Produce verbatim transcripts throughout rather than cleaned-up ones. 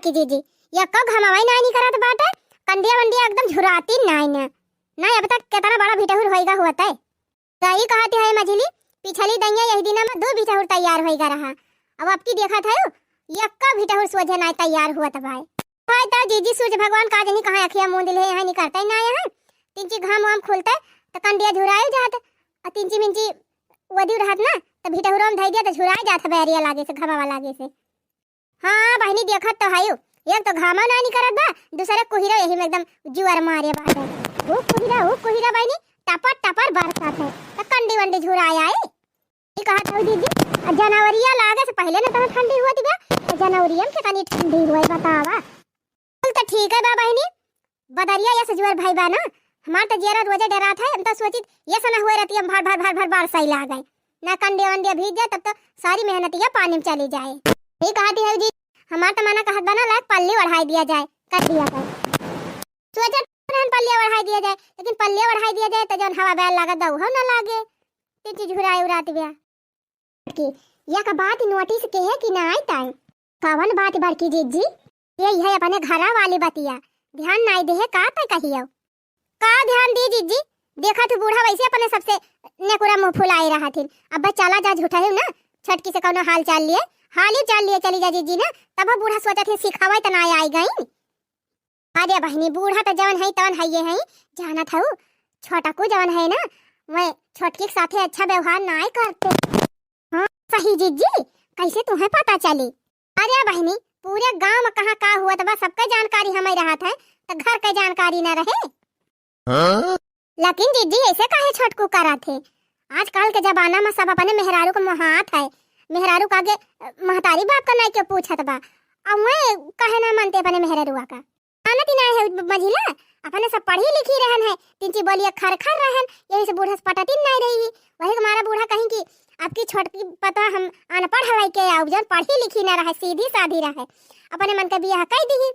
बड़की जीजी, यक्को घमवाई नाई निकरत बाटे, कंडिया वंडिया एकदम झुराती नाई न। नाई अब तक केतना बड़ा भिटहुर होइगा हुवत है। गई कहती है मझिली, पिछली दइया यही दिना में दू भिटहुर तैयार होइगा रहा। अब अबकी देखत है, यक्को भिटहुर सोझे नाई तैयार हुवत बाय। भाई तो जीजी सूर्य भगवान का जनी कहाँ अखिया मूंद ले, यहाँ निकरते ही नाई है। तिनची घाम वाम खुलते तो कंडिया झुराई जात, और तिनची मिंची वदी रहत ना, तो भिटहुरो में धई दिया तो झुराई जात है बैरिया लागे से, घमावा लागे से। हाँ बहिनी, देखत तो हयू, एक तो घामा ना निकरत बा, दूसरे कुहिरा यही में एकदम जुअर मारे बाटे। हु कुहिरा, हु कुहिरा बहिनी, टपर टपर बरसत है, त कंडी वंडी झुराए आई। ई कहत हऊ दीदी, आ जनवरिया लागे से पहिले न तहाँ ठंडी हुवत बा, त जनवरिया में केतनी ठंडी हुवै बतावा। कुल त ठीक है बा बहिनी, बदरिया यस जुअर भई बा ना, हमार त जियरा रोजे डेरात है, हम त सोचित यस न हुवै रतिया में भर भर भर भर बरसै लागै, ना कंडिया वंडिया भीज जाए, तब तो सारी मेहनतिया पानी में चली जाए। ई कहत हऊ जी, हमार त मना कहत बा ना, लायक पल्ली ओढ़ाई दिया जाए, कर दिया जाए। सोचत रहन पल्ली ओढ़ाई दिया जाए, लेकिन पल्ली ओढ़ाई दिया जाए त जौन हवा बैल लागत बा उहो न लागे, तिनची झुराए उरात बा। कि या का बात नोटिस के है कि नाई ताई? कवन बात बड़की जीजी? ये है अपने घरा वाली बतिया, ध्यान नाई देहे का ताई कहियो? का ध्यान दी जीजी? देखत हू बूढ़ा वैसे अपने सबसे नेकुरा मुँह फुलाए रहथिन। अब चला जा झूठा है ना, छोटकी से कौनो हाल चाल लिए, हाल ही चाल लिए चली जा जीजी ना, तब बूढ़ा सोचत है सिखावे त नाई आई गई। अरे बहिनी, बूढ़ा त जवन है तवन है ये है, जानत हऊ, छोटकू जवन है ना, वह छोटकी के साथे अच्छा व्यवहार नाई करते। हाँ, सही जीजी, कैसे तुम्हें पता चली? अरे बहिनी, पूरे गांव में कहाँ का हुवत बा, सबके जानकारी हमें रहत है, त घर के जानकारी न रहे। हाँ? लेकिन जीजी, ऐसे काहे छोटकू करत है? आजकल के जमाना में सब अपने मेहरारू के मोहात है, मेहरारू के आगे, अ, महतारी बाप का नाई के पूछत बा, अब मैं कहे ना मानते अपने मेहरारुआ का। जानत ही नाई है मझिला, अपने सब पढ़ी लिखी रहन है, तिनची बोलिया खर खर रहन, यही से बूढ़ा से पटतिन नाई रही। वही के मारा बूढ़ा कहीं कि आपकी छोटकी पतवा हम अनपढ़ लइके आउ, जौन पढ़ी लिखी ना रहे, सीधी साधी रहे, अपने मन के बियाह कई दिही।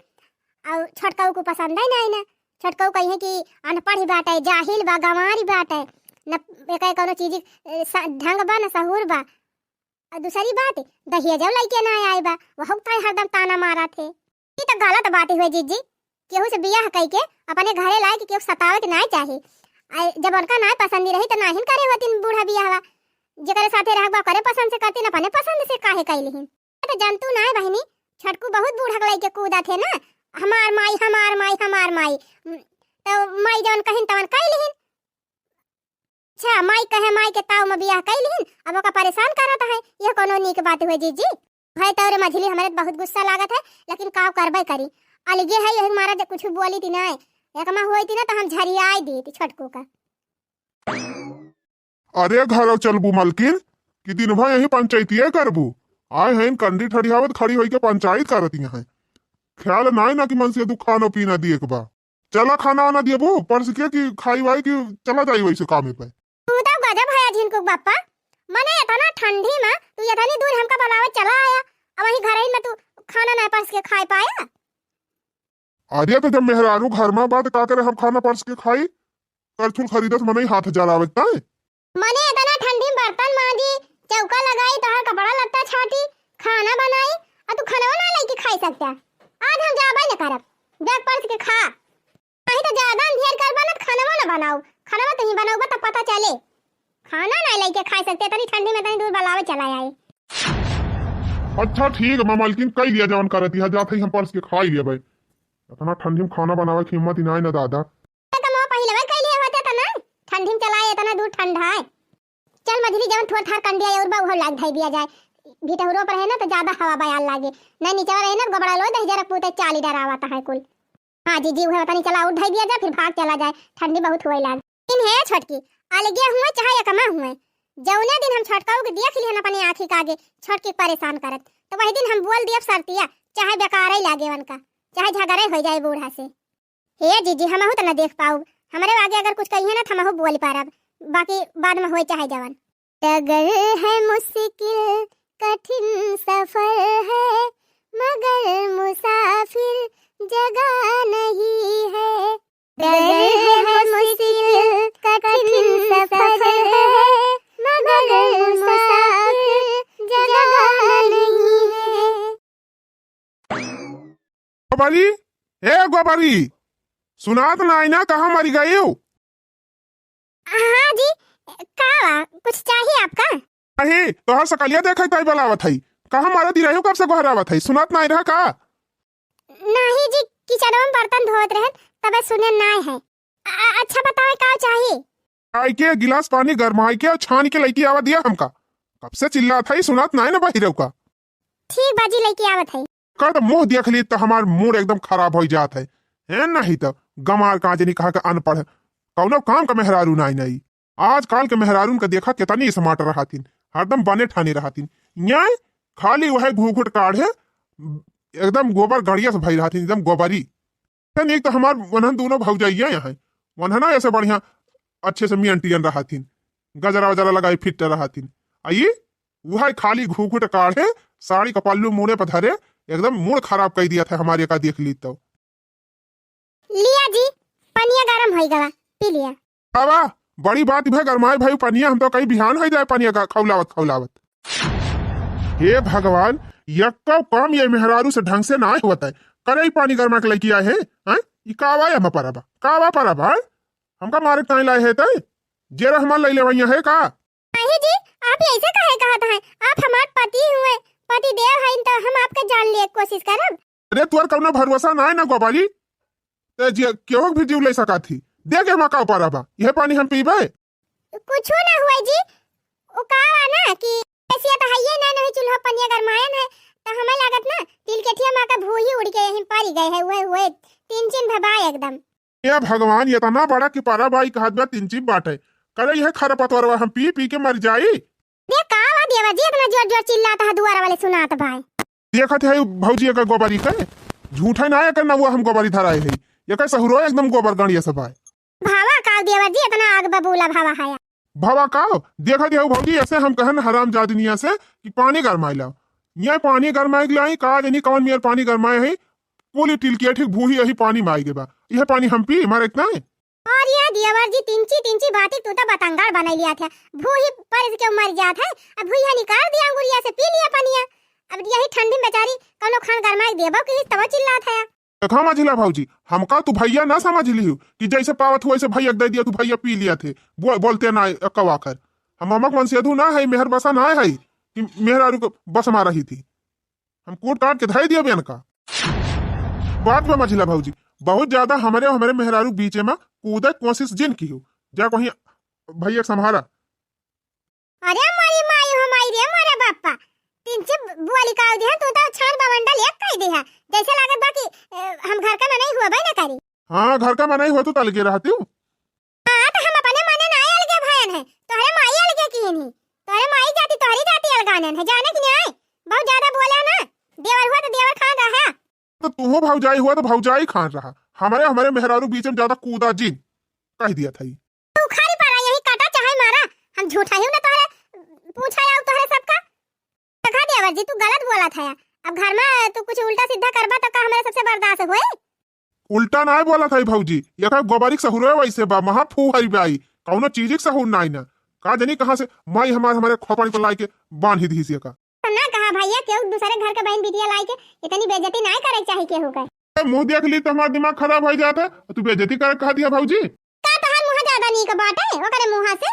और छोटकऊ को पसंद है नाई ना, छोटकऊ कही है कि अनपढ़ ही बाटे, जाहिल बा, गंवारी बाटे, न एके कौनो चीज, ए, स-, ढंग बा, न सहूर बा। और दूसरी बात, दहेजो लइके ना आए बा, वहू ताई हरदम ताना मारत है। ई त गलत बात हुए जीजी, केहू से बियाह कइके अपने घरे लाए के केहू सतावे के नाई चाही। आ जब उनका नाई पसंद रही त नाहिन करे होतिन बूढ़ा बियाहवा, जेकरे साथे रहबा ओकरे पसंद से करतिन, अपने पसंद से काहे कइलिहिन? त जनतू नाई बहिनी, छोटकू बहुत बूढ़ा लइके कूदत है ना, हमार माई, हमार माई, हमार माई। त माई जवन कहिन तवन कइलिहिन। अच्छा, माई कहे, माई के ताव में बियाह कइलिहिन, अब ओका परेशान करत है, यह कोनो नीक बात हुए जीजी? है तोरे मझली, हमरे त बहुत गुस्सा लागत है, लेकिन का करबे करी, अलगे है, यही मारा जब कुछ बोली थी ना, एकमा हुई थी ना तो हम झरियाई दी थी छोटकू का। अरे घरौ चलबू मलकिन, कि दिन भर यही पंचायतिये करबू? आए हैं कंडी ठड़ियावत खड़ी होई के पंचायत करती हैं। ख्याल नाई ना कि मन से दू खानो पीना दिए के बा। चला खाना वाना दियबू परस के कि खाई वाई कि चला जाई वैसे कामे पे। तू तो गजब है झिनकुक बापा, मने इतना ठंडी में तू इतनी दूर हमका बुलावे चला आया, अब वही घर ही में तू खाना ना परस के खाए पाया। अरे तो जब मेहरारू घर में बात का करे हम खाना परस के खाई, करछुल खरीदत मनई हाथ जरावे ताई। मने इतना ठंडी में बर्तन मांजी, चौका लगाई, तोहर कपड़ा लत्ता छाटी, खाना बनाई, और तू खाना ना लेके खाई सकता। आज हम जाबे न करब, बैग परस के खा। नहीं तो ज्यादा अंधियर करबा ना, खाना ना बनाओ, खाना तुही बनाओ, तब पता चले। खाना ना लेके खाई सकते, इतनी ठंडी में इतनी दूर बुलावे चला आए। अच्छा ठीक बा मलकिन, कई लिया जवन करती है, जात ही हम परस के खाई लिया भाई। इतना ठंडी में खाना बनावे की हिम्मत ही नाई ना दादा। तो कमवा पहिले भाई कई लिया होते तो ना, ठंडी में चला आए, इतना दूर ठंडा है। चल मझली, जवन थोर थार कंडिया और बा उहो लाग धई दिया जाए। भिटहुरो पर है ना तो ज्यादा हवा बयाल लागे, नहीं नीचे रहे ना गबड़ा लो दही जरा पूते चाली डरावत है कुल। हाँ जीजी, उहे बतानी, चला उठ धई दिया जाए, फिर भाग चला जाए, ठंडी बहुत हुए लाग। इन है छोटकी, अलगे हुए चाहे एकमा हुए, जौने दिन हम छोटकाऊ के देख लिहन अपने आँखी के आगे छोटकी के परेशान करत, तो वही दिन हम बोल दियब सरतिया, चाहे बेकार ही लागे उनका, चाहे झगड़े हो जाए बूढ़ा से। हे जीजी, हमहू त न देख पाउब, हमरे आगे अगर कुछ कहिए ना, त हमहू बोल पारब, बाकी बाद में होए चाहे जवन। डगर है मुश्किल, कठिन सफर है, मगर मुसाफिर जगह नहीं है। डगर है मुश्किल, कठिन सफर है, मगर मुसाफिर जगह नहीं है। गोपाली, ए गोपाली, सुनात नाई ना, कहाँ मरी गई हो? हाँ जी, का बा? कुछ चाहिए आपका? नहीं, तोहर सकलिया देखे ताई बुलावत हई। कहाँ मारत ही रही हो, कब से गोहरावत हई? सुनात नाई रहा का? नहीं जी, किचनवा में बर्तन धोत रहन, तबे सुने नाई है। अ-, अ-, अच्छा बतावे का चाहिए? आई के गिलास पानी गरमाई के और छान के लइके आवा दिया हमका। कब से चिल्लात हई, सुनात नाई ना बहिरऊ का। ठीक बा जी, लइके आवत हई। कर त मुँह देख ली त हमार मूड एकदम खराब होइ जात है। हैं, नहीं त गमार का जनी कहा के अनपढ़ है, कौनो काम का मेहरारू नाई नाई। आजकल के मेहरारून का देखा केतनी स्मार्ट रहतिन, हरदम बने ठाने रहतिन। यहाँ खाली वह घूघूट काढ़े, एकदम गोबर गड़िया से भई रहतिन, एकदम गोबरी। तन एक तो हमार वनहन दोनों भौजाइया यहाँ है, वनहना ऐसे बढ़िया अच्छे से मियन टियन रहतिन, गजरा वजरा लगाई फिट रहतिन। आ ये वह खाली घूघूट काढ़े, साड़ी का पल्लू मूड़े पर धरे, एकदम मूड खराब कर दिया था हमारे का देख ली तो। लिया जी, पनिया गरम होई गवा, पी लिया। बाबा, बड़ी बात भे गरमाए भाई पनिया, हम तो कहीं बिहान हो जाए पनिया का खौलावत खौलावत। हे भगवान, यक्को काम ये मेहरारू से ढंग से ना होता है। करे ही पानी गरमा के लइके आए हैं, हैं? ई कावा है हम परबा, कावा परबा, हैं? हमका मारे ताई लाए है तय? जेरा हमार लइले वइया है का? नहीं जी, आप ऐसे काहे कहत हैं? आप हमार पति हुए, पति देव हैं, तो हम आपके जान लिए कोशिश करब। अरे, तोर कौनो भरोसा ना है ना गोपाली, ते जे केहू भी जीव ले सका थी। दे के हमार का परबा, यह पानी हम पीबे। कुछो ना हुए जी, वो का बा ना कि ऐसे तो है ये ना, नहीं चूल्हा पनिया गरमायन है, तो हमें लागत ना तिलकेठिया माँ का भूही उड़ के यहीं पड़ गए है, हुए हुए तीन चिन भबाए एकदम। ए भगवान, इतना बड़ा कि पारा बाई कहत बा, तीन चिप बाटे। करे यह खरपतवरवा हम पी पी के मर जाई। बे का बा देवर जी, इतना जोर जोर चिल्लात है, दुआर वाले सुनात बाय। देखत है भौजी एकर गोबरी के, झूठे ना एकर नौआ हम गोबरी धराए है, एकर सहुरो एकदम गोबर गणिया सब है। भावा का देवर जी, इतना आग बबूला भावा है। भावा का? देखत है भौजी, ऐसे हम कहन हरामजादिनिया से कि पानी गरमाई ला। ये पानी गरमाई लाई, का जनी कौन मेर पानी गरमाए है, कुल टिलकिया ठीक भूही यही पानी में आई गए बा। यह पानी हम पी, मारे इतना है। और ये देवर जी, तिंची तिंची बाती तू तो बतंगड़ बनाई लिया था। भूही पर के मर जात है, अब भूही निकाल दिया अंगुरिया से, पी लिया पनिया। अब यही ठंडी में बेचारी कौनो खान गरमाई देबो की तब चिल्लात है। देखा मझिला भौजी, हमका तू भैया ना समझ लिहू कि जैसे पावत हुआ वैसे भैया के दे दिया, तू भैया पी लिया थे, बो-, बोलते ना कवा कर। हम अमक मन सेधु ना है, मेहर बसा ना है कि मेहरारू को बस मार रही थी। हम कूट काट के धई दिया बेन का। बात बा मझिला भौजी, बहुत ज्यादा हमरे, हमरे मेहरारू बीचे में कूदे कोशिश जिन की हो, जा कहीं भैया के संभारा। अरे मोरी माई हो माई रे मोरे बापा, तिंची बोली का दे, तू तो छान बवंडल एक कह दे है, जैसे लागत बा कि, ए, हम घर का मनई हुआ भाई ना करी। हाँ, घर का मनई हुआ तू तलगे रहती हूँ। हाँ, तो हम अपने मने ना अलगे भयन है, तोहरे माई अलगे की नहीं, तोहरे माई जाति, तोहरी जाति अलगानन है, जाने की नहीं? बहुत ज्यादा बोला ना, देवर हुआ तो देवर खान रहा। तो तू भौजाई हुआ तो भौजाई खान रहा, हमारे, हमारे मेहरारू बीच में ज्यादा कूदा जिन, कह दिया था ई। तू खाली पड़ा यही काटा चाहे मारा, हम झूठा ही ना तोहरे पूछा आऊ तोहरे सबका। देखा देवर जी, तू गलत बोला था। अब घर में तू कुछ उल्टा सीधा करबा तो का हमारे सबसे बर्दाश्त होए? उल्टा नाय बोलत हई भौजी, एकर गोबरी के सहुरे वैसे बा, महा फूहरी बाई, कौनो चीज के सहूर नाई ना। का जानी कहाँ से माई हमार, हमारे खोपड़ी पर लाई के बांध ही दीस एका। तो ना कहा भैया, केहू दूसरे घर के बहन बिटिया लाई के इतनी बेइज्जती नाय करे के चाही केहू के। ए, मुंह देख ली तो हमार दिमाग खराब हो जाता, तू बेइज्जती करे कह दिया भौजी। का तोहार मुंह ज्यादा नीक बाटे ओकरे मुंह से?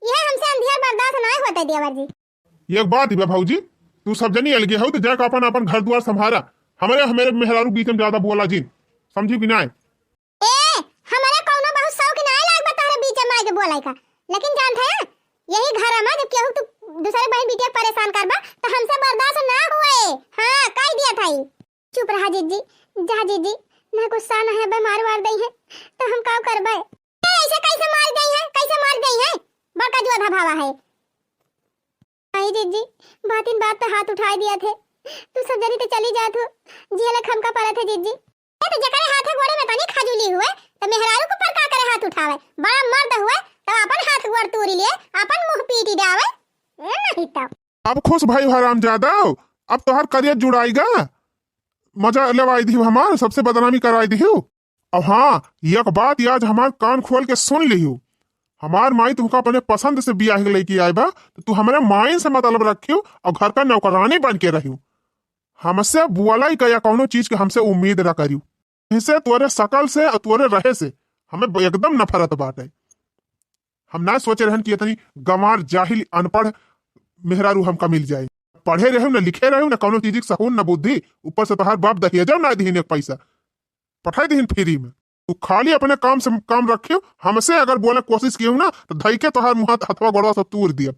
यह हमसे अंधियार बर्दाश्त नाय होते देवर जी। एक बात बा भौजी, तू सब जनी अलगे हो तो जाके अपन, अपन घर दुआर संभारा। हमारे, हमारे मेहरारू बीच में ज्यादा बोला जिन, समझी कि नाय? ए, हमारे कौनो बहुत शौक नाय लाग बा तोहरे बीच में आके बोले का, लेकिन जानत है, यही घर में जब केहू तू दूसरे बहन बिटिया के परेशान करबा तो हमसे बर्दाश्त ना हुए। हाँ, कह दिया था ई। चुप रहा जिज्जी, जा जिज्जी, ना गुस्सा ना है, बीमार वार दई है तो हम का करबे? ए, ऐसे कैसे मार दई है, कैसे मार दई है? बड़का जोधा भावा है। नहीं जिज्जी, बातिन बात पे हाथ उठाई दिया थे। तू सब जनी तो चली जात हो, जियलक हमका परत है जिज्जी। ए, तो जकरे हाथे गोड़े में तनी खजूली हुए, तो मेहरारू के ऊपर का करे हाथ उठावे? बड़ा मर्द हुए, तो अपन हाथ गोड़ तूरी लिए, अपन मुंह पीटी जावे। ए, नहीं तो। अब खुश भाई हराम ज्यादा, अब तोहर करियर जुड़ाई गा, मजा लेवाई दी हमार, सबसे बदनामी कराई दी। अब हाँ, एक बात आज हमार कान खोल के सुन लिहू, हमार माई तुमका अपने पसंद से बियाह के लेके आए बा, तो तू हमारे माई से मतलब रखियो और घर का नौकरानी बन के रहियो। हमसे बोलइ के या कउनो चीज के हमसे उम्मीद ना करियो। इसे तोरे शकल से अउर तोरे रहे से हमें ब-, एकदम नफरत बाटे। हम ना सोचे रहन कि इतनी गंवार, जाहिल, अनपढ़ मेहरारू हमका मिल जाए। पढ़े रहेउ ना, लिखे रहेउ ना, कउनो चीज के सहूर ना बुद्धि, ऊपर से तोहार बाप दहेजउ ना दिहिन एक पैसा, पठाई दिहिन free में। तू खाली अपने काम से काम रखियो, हमसे अगर बोले कोशिश कियो ना तो धइ के तोहार मुँह हथवा गोड़वा सब तूर दियब।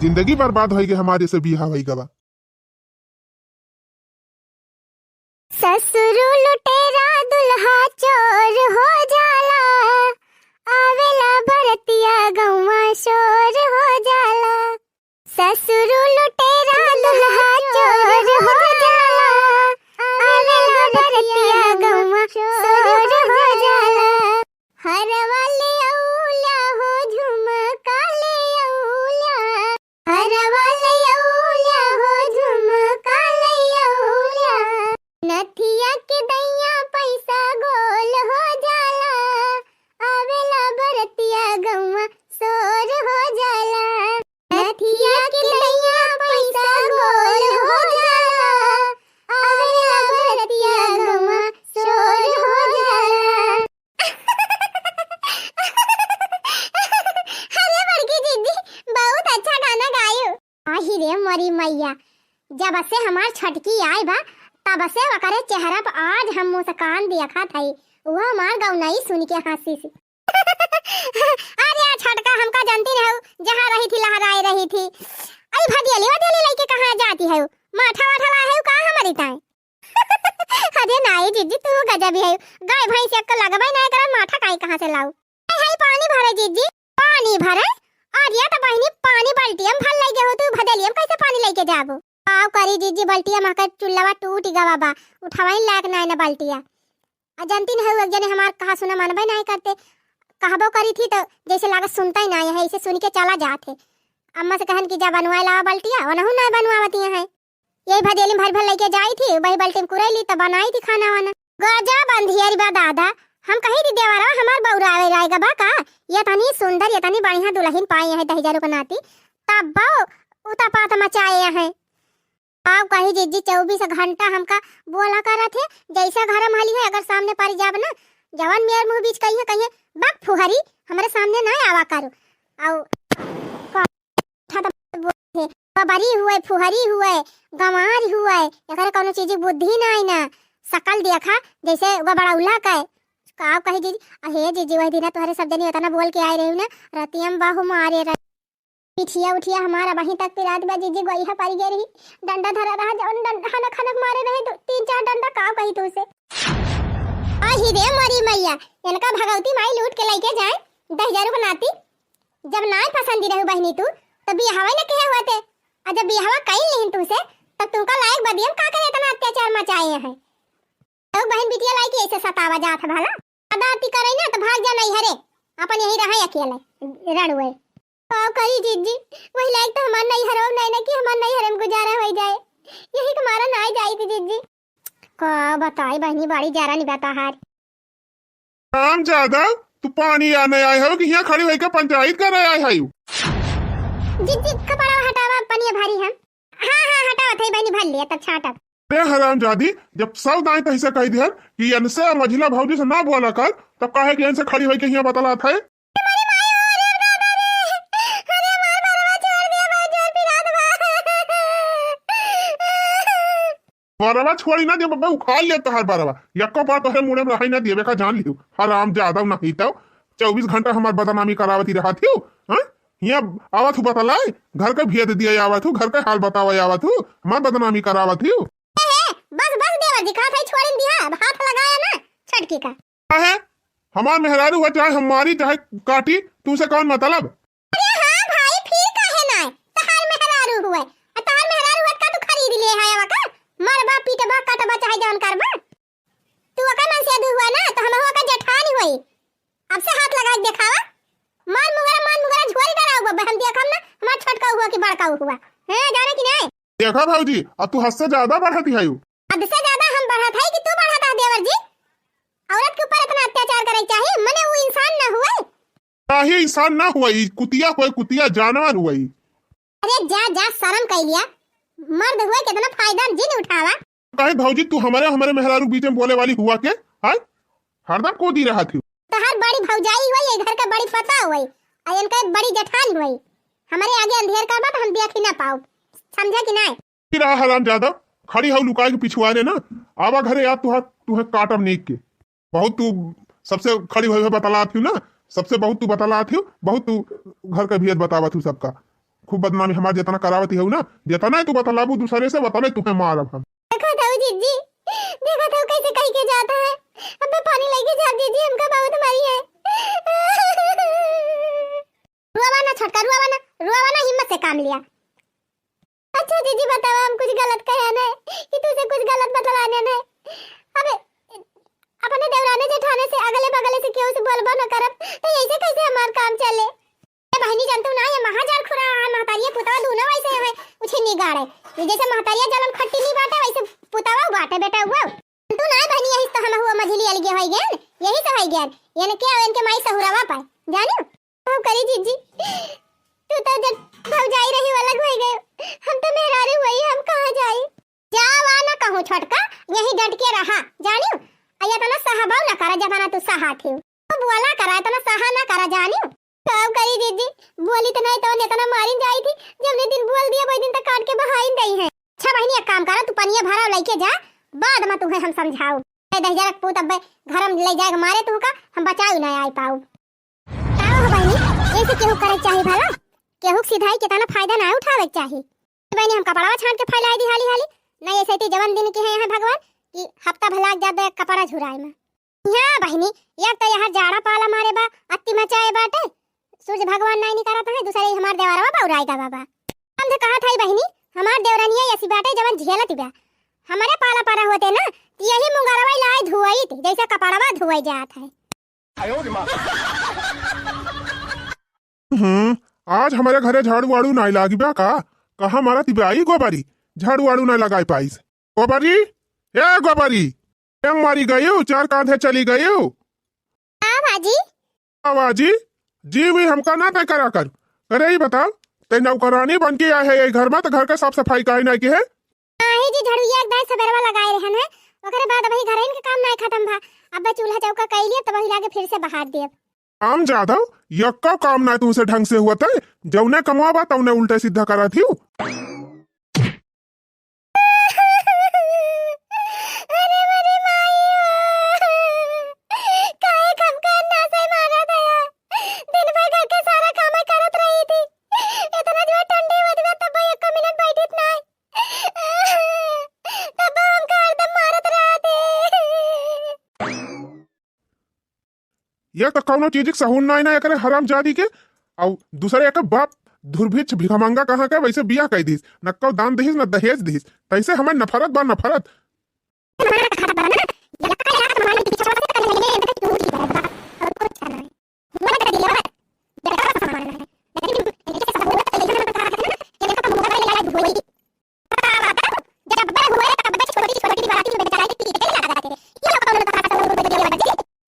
जिंदगी बर्बाद होइ गई हमारे से बियाह होइ गवा। ससुरु लुटेरा दुल्हा चोर हो जाला, आवेला बरतिया गौवा शोर हो जाला। ससुरु लुटेरा दुल्हा चोर हो जाला, आवेला बरतिया गौवा शोर हो जाला। हरवा ले अउला हो झुमका ले अउला, हरवा ले अउला हो झुमका ले अउला। नथिया के दैया पैसा गोल हो जाला, आवेला बरतिया गौवा शोर हो जाला। नथिया के दैया पैसा गोल हो जाला, आवेला बरतिया गौवा शोर हो जाला। अरे बड़की जिज्जी, बहुत अच्छा गाना गायो। आही रे मोरी मैया, जब से हमार छोटकी आइ बा, तब से ओकरे चेहरा पर आज हम मुस्कान देखत हई। वो हमार गौनई सुन के हँसी से। अरे छोटका, हमका जानती रहू, जहाँ रही थी लहराए रही थी। अरे भदियली वदियली लइके कहाँ जाती है? माठा वाठा लाए है का हमारी ताए? अरे नाई जिज्जी, तू गजब ही है। गाय भैंस एक लगबे ना करे, माठा काई कहाँ से लाऊ? हाय, हाय, पानी भरे जिज्जी, पानी भरे। अरे तो बहिनी, पानी बाल्टी में भर लइके हो तू, भदेली में कैसे पानी लइके जाबो? का करी जिज्जी, बाल्टिया में के चुल्लवा टूट गवा बा, उठावइ लायक नाई ना बाल्टिया। आ जानती नहीं हो, एक जने हमार कहा सुना मानबे नाई करते, कहबो करी थी तो जैसे लागत सुनता ही नाई है, इसे सुन के चला जात है। अम्मा से कहन कि जा बनवाए लावा बाल्टिया, वनहु नाई बनवावती है। यही भदेली में भर भर लइके जाई थी, वही बाल्टी में कुरैली त बनाई थी खाना वाना। गजब अंधियरी बा दादा, हम कही थी देवरवा हमार बउरावे रहेगा बा का? ये तनी सुंदर, ये तनी बढ़िया दुलहिन पाए हैं दहिजरू के नाती, तब बउ उतापात मचाए हैं। आउ कही जिज्जी चउबीस घंटा हमका बोला करत है, जैसा घर में हली है अगर सामने परि जाब ना, जवन मेर मुँह बीच कही है, कहिए, "बक फुहरी, हमरे सामने ना आवा करो।" आउ का बोलत है, बबरी हुए, फुहरी हुए, गंवार हुए, एकरे कउनो चीज की बुद्धि नाई ना। सकल देखा जैसे गबड़ौला के। का कही जिज्जी, अहे जिज्जी, वही दिना तोहरे सब जनी इतना बोल के आए रही ना, रतिया में बाहु मारे रही। पिठिया उठिया हमारा वहीं तक पिरात बा जिज्जी, गोइहा परि गए रही, डंडा धरा रहा, जौन डंडा हनक हनक मारे रहे, दो, तीन चार डंडा, का कही तू से। आही रे मोरी मैया, इनका भगवती माई लूट के लइके जाए, दहिजरू के नाती। जब नाय पसंदी रहू बहिनी तू, तो बियाहवा न किहे हुआ थे। और जब बियाहवा कई लिहिन तुमसे, तब तुमका लायक बदियम का करे इतना अत्याचार मचाए हैं? तो बहन बिटिया लाई के ऐसे सतावा जात है भला? अदाती करे ना तो भाग जा नैहरे, अपन यहीं रहे अकेले रड़ुए। का करी जिज्जी, वही लायक तो हमार नैहरो नहीं ना कि हमार नैहरे में गुजारा हो जाए। यही के मारा ना आई जाई थी जिज्जी। का बताई बहनी, बड़ी जरा नहीं बता हार। राम जादव, तू पानी आने आए हो कि यहाँ खड़ी होइके पंचायत करे आए हो? जिज्जी, कपड़ा हटावा, पनिया भारी हम। हाँ, हाँ, हटावत है, बहनी भर लिया, तब छाटब। अरे हरामजादी, जब सब दाई तही से कह दिहन कि इनसे और मझिला भौजी से ना बोला कर, तब काहे कि इनसे खड़ी होइके यहाँ बतलात है? अरे माई, अरे दादा रे, अरे हमार बरवा छोड़ दिया, बहुत जोर पिरात बा। बरवा छोड़ी ना दे बब्बा, उखाड़ ले तोहार बरवा। यक्को बार तोहरे मुड़े में रहाई ना दिए, बेका जान लियो। हराम जादा नहीं तो चउबीस घंटा हमार बदनामी करावती रहत हियो, हाँ? हियाँ आवत हूँ बतलाए, घर के भेद दिए आवत हूँ, घर के हाल बतावे आवत हूँ, हमार बदनामी करावत हियो। ए, ए, बस, बस देवर जी, कहा था छोड़िन दिया, अब हाथ लगाया ना छटकी का। काहे? हमार मेहरारू हुआ, चाहे हम मारी, चाहे काटी, तुमसे कौन मतलब? अरे हाँ भाई, फिर काहे ना? तहार मेहरारू हुए, आ तहार मेहरारू हुए का तू खरीद ले है, आवा का? मरबा, पीटबा, कटबा, चाहे जौन करबा। तू ओकर मनसेधू हुआ ना, तो हम ओकर जेठानी हुई। अब से हाथ लगा के देखावा। मार मुगरा, मार मुगरा झोरी डराऊ बब्बे, हम देखम ना, हमार छोटका हुआ कि बड़का हुआ। हैं, जाने कि नहीं? देखा भौजी, अब तू हद से ज्यादा बढ़ती है। हद से ज्यादा हम बढ़त है कि तू बढ़त है देवर जी? औरत के ऊपर इतना अत्याचार करे चाहिए? मने वो इंसान ना हुए? काहे इंसान ना हुआ, ई कुतिया हुआ, कुतिया जानवर हुआ ई। अरे जा, जा, शर्म कर लिया। मर्द हुए कितना फायदा जिन उठावा। काहे भौजी, तू हमरे, हमरे मेहरारू बीच में बोले वाली हुआ के? हाय, हरदम कूदी रहत ही। तोहार बड़ी भौजाई हुई, ये घर का बड़ी पता हुई, आ इनका बड़ी जेठान हुई। हमरे आगे अंधेर करबा तो हम देखी ना पाउब, समझा कि नाय? की रहा हराम ज्यादा, खड़ी हऊ लुकाए के पिछुआरे ना, आवा घरे, आज तुहा, तुहे काटब नीक के। बहुत तू सबसे खड़ी हुई है बतलात हूँ ना, सबसे बहुत तू बतलात हूँ, बहुत तू घर का भेद बतावत हूँ सबका। खूब बदनामी हमार जितना करावत हूँ ना, जितना ही तू बतलाबू दूसरे से, उतना ही तुहे मारब हम। देखो तो जीजी, देखो तो कैसे कह के जाता है। अबे पानी लेके जा जीजी, हमका बहुत मारी है। रुआवा ना छोटका, रुआवा ना, रुआवा ना, हिम्मत से काम लिया। अच्छा जीजी बतावा, हम कुछ गलत कहे नहीं कि तुझे कुछ गलत बतलाने नहीं। अबे अपने देवराने जेठाने से अगले बगले से केहू से बोलबो न करब तो ऐसे कैसे हमार काम चले? ए बहिनी, जानतू ना, ये महाजाल खुरा है, महतारिया पुतवा दोनों वैसे है, उछिन्नी गाड़े। ये जैसे महतारिया जलन खट्टी नहीं बाटे, वैसे पुतवा बाटे बेटा हुआ। जानतू ना बहिनी, यही तो हम हुआ मझली अलगे होई गए, यही से होई गए। इनके और इनके माई सहुरावा पाए, जानियो? का करी जीजी, तू तो जब भौजाई रही अलग होई गए, हम तो मेहरारू हुई, हम कहाँ जाई? जावा ना कहूँ छोटका, यही डट के रहा, जानियो? आ इतना सहबाव ना करा, जतना तू सहा थी। तो बोला करा, इतना सहा ना करा, जानियो? का करी जीजी, बोली तो नहीं तो इतना मारिन जाई थी, जब दिन बोल दिया, वही दिन तक काट के बहाइन दई है। अच्छा बहिनी, एक काम करा, तू पनिया भरा लेके जा, बाद में तुहे हम समझाऊ। ए दहिजरक पूत, अब्बे घर में ले जाए के मारे तुहका हम बचाऊ ना आई पाऊ। का हो बहिनी, ऐसे केहू करे के चाही भला? केहू के सिधाई के तना फायदा ना उठावे के चाही। बहिनी, हम कपड़वा छान के फैलाई दी हाली हाली। नहीं ऐसे ती जवन दिन के हैं यहाँ भगवान कि हफ्ता भर लाग जात बे कपड़ा झुराए में। यहाँ बहिनी, एक तो यहाँ जाड़ा पाला मारे बा, अत्ती मचाए बाटे, सूरज भगवान नहीं निकरत है, दूसरे ही हमार देवरवा बौराई गा बाबा। हम तो कहा था बहिनी, हमार देवरनिया ऐसी बाटे जवन झेलत बा। हमारे पाला पारा होते ना, तो यही मुंगरवा लाई धुआई थी, जैसे कपड़वा धुआई जात है। हम्म, आज हमारे घरे झाड़ू वाड़ू नाई लागी बा का? कहाँ मारा तिबाई गोबरी, झाड़ू वाड़ू नाई लगाई पाइस। गोबरी, ए गोबरी, ए मारी गयो, चार कांधे चली गयो। का बाजी? का बाजी? जी भी हमका ना तय करा कर। अरे ई बताओ, तै नौकरानी बन के आए है ये घर में, तो घर का साफ सफाई काहे ना की है? नाही जी, झड़ुइया एक दाई सबेरवा लगाए रहन है, ओकरे बाद वही घरइन के काम नाय खत्म भा। अब चूल्हा चौका कई लिए, तब वही लागे फिर से बहार दियब। काम ज्यादा, यक्का काम ना तुमसे ढंग से हुआ तय, जौने कमवा बा तौने उल्टे सीधा करा थियू। अरे मेरी माई हो, काहे खमका ना से मारा दया, दिन भर घर के सारा काम करत रही थी, इतना जोर ठंडी होत बा तब एको मिनट बैठित नाय। तब हमका हरदम मारत रहत है। ये तो कौनो चीज के सहून नाय ना एकरे हरामजादी के। अउ दूसरे एक बाप दुर्भिक्ष भिखमंगा कहाँ के वैसे बियाह कई दिस, न कौ दान दिस न दहेज दिस, तैसे हमें नफरत बा नफरत।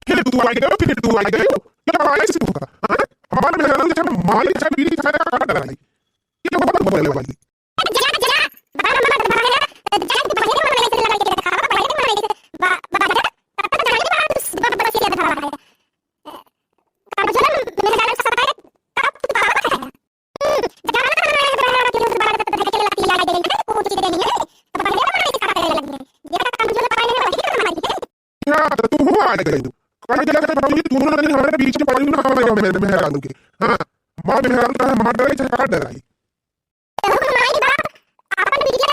फिर तू आ गयो, फिर तू आ गयो। क्या आवाज से तू का? हाँ? हमारे मेहरारू के मारे के बीड़ी का काट डाला है। ये तो बहुत बोले वाली। हाँ, तो तू हुआ आ गई तू। कहाँ गया था भौजी? तू ना हमारे बीच में पड़ी ना, हमारे मेहरारू के। हाँ, माँ मेहरारू का हमारे डराई, झगड़ा डराई। तो हमारी बाप अपन बिटिया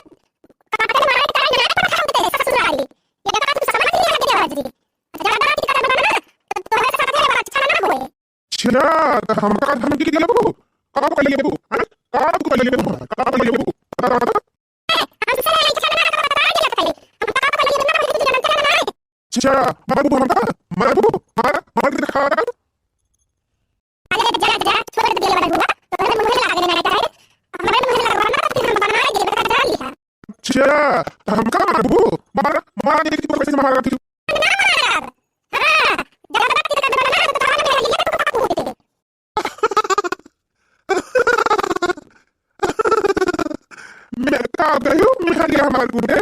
काटे मारे काहे ना पठाओ ते ससुराली। ये का तू समझ नहीं आके बाजी। ज्यादा की तरह बना ना, तो तुम्हारे साथ ये अच्छा ना होए। अच्छा, तो हमका धमकी देबू? का कर लेबू? हाँ? का तू कर लेबू? का कर लेबू? बता, बता, बता। ए, हम से नहीं चलना, तो बता दिया था। हम का कर लेबू ना, हम तुझे जानते ना। अच्छा, मारबू हमका? मारबू? मार, मार के दिखा। अरे जा, जा, छोड़ दे वाला हुआ, तो हमारे मुंह लगा देना रहता है। हमारे मुंह लगा ना, तो फिर हम बना के बता डाल दिया। अच्छा, तो हमका मारबू? मार, मार दे, तू कैसे मारा तू? ना मारा। हाँ, जब तक तेरे को बना, तो हमारे मुंह लगा, तो आपको होते। मैं का गई हरिया हमार कूटे।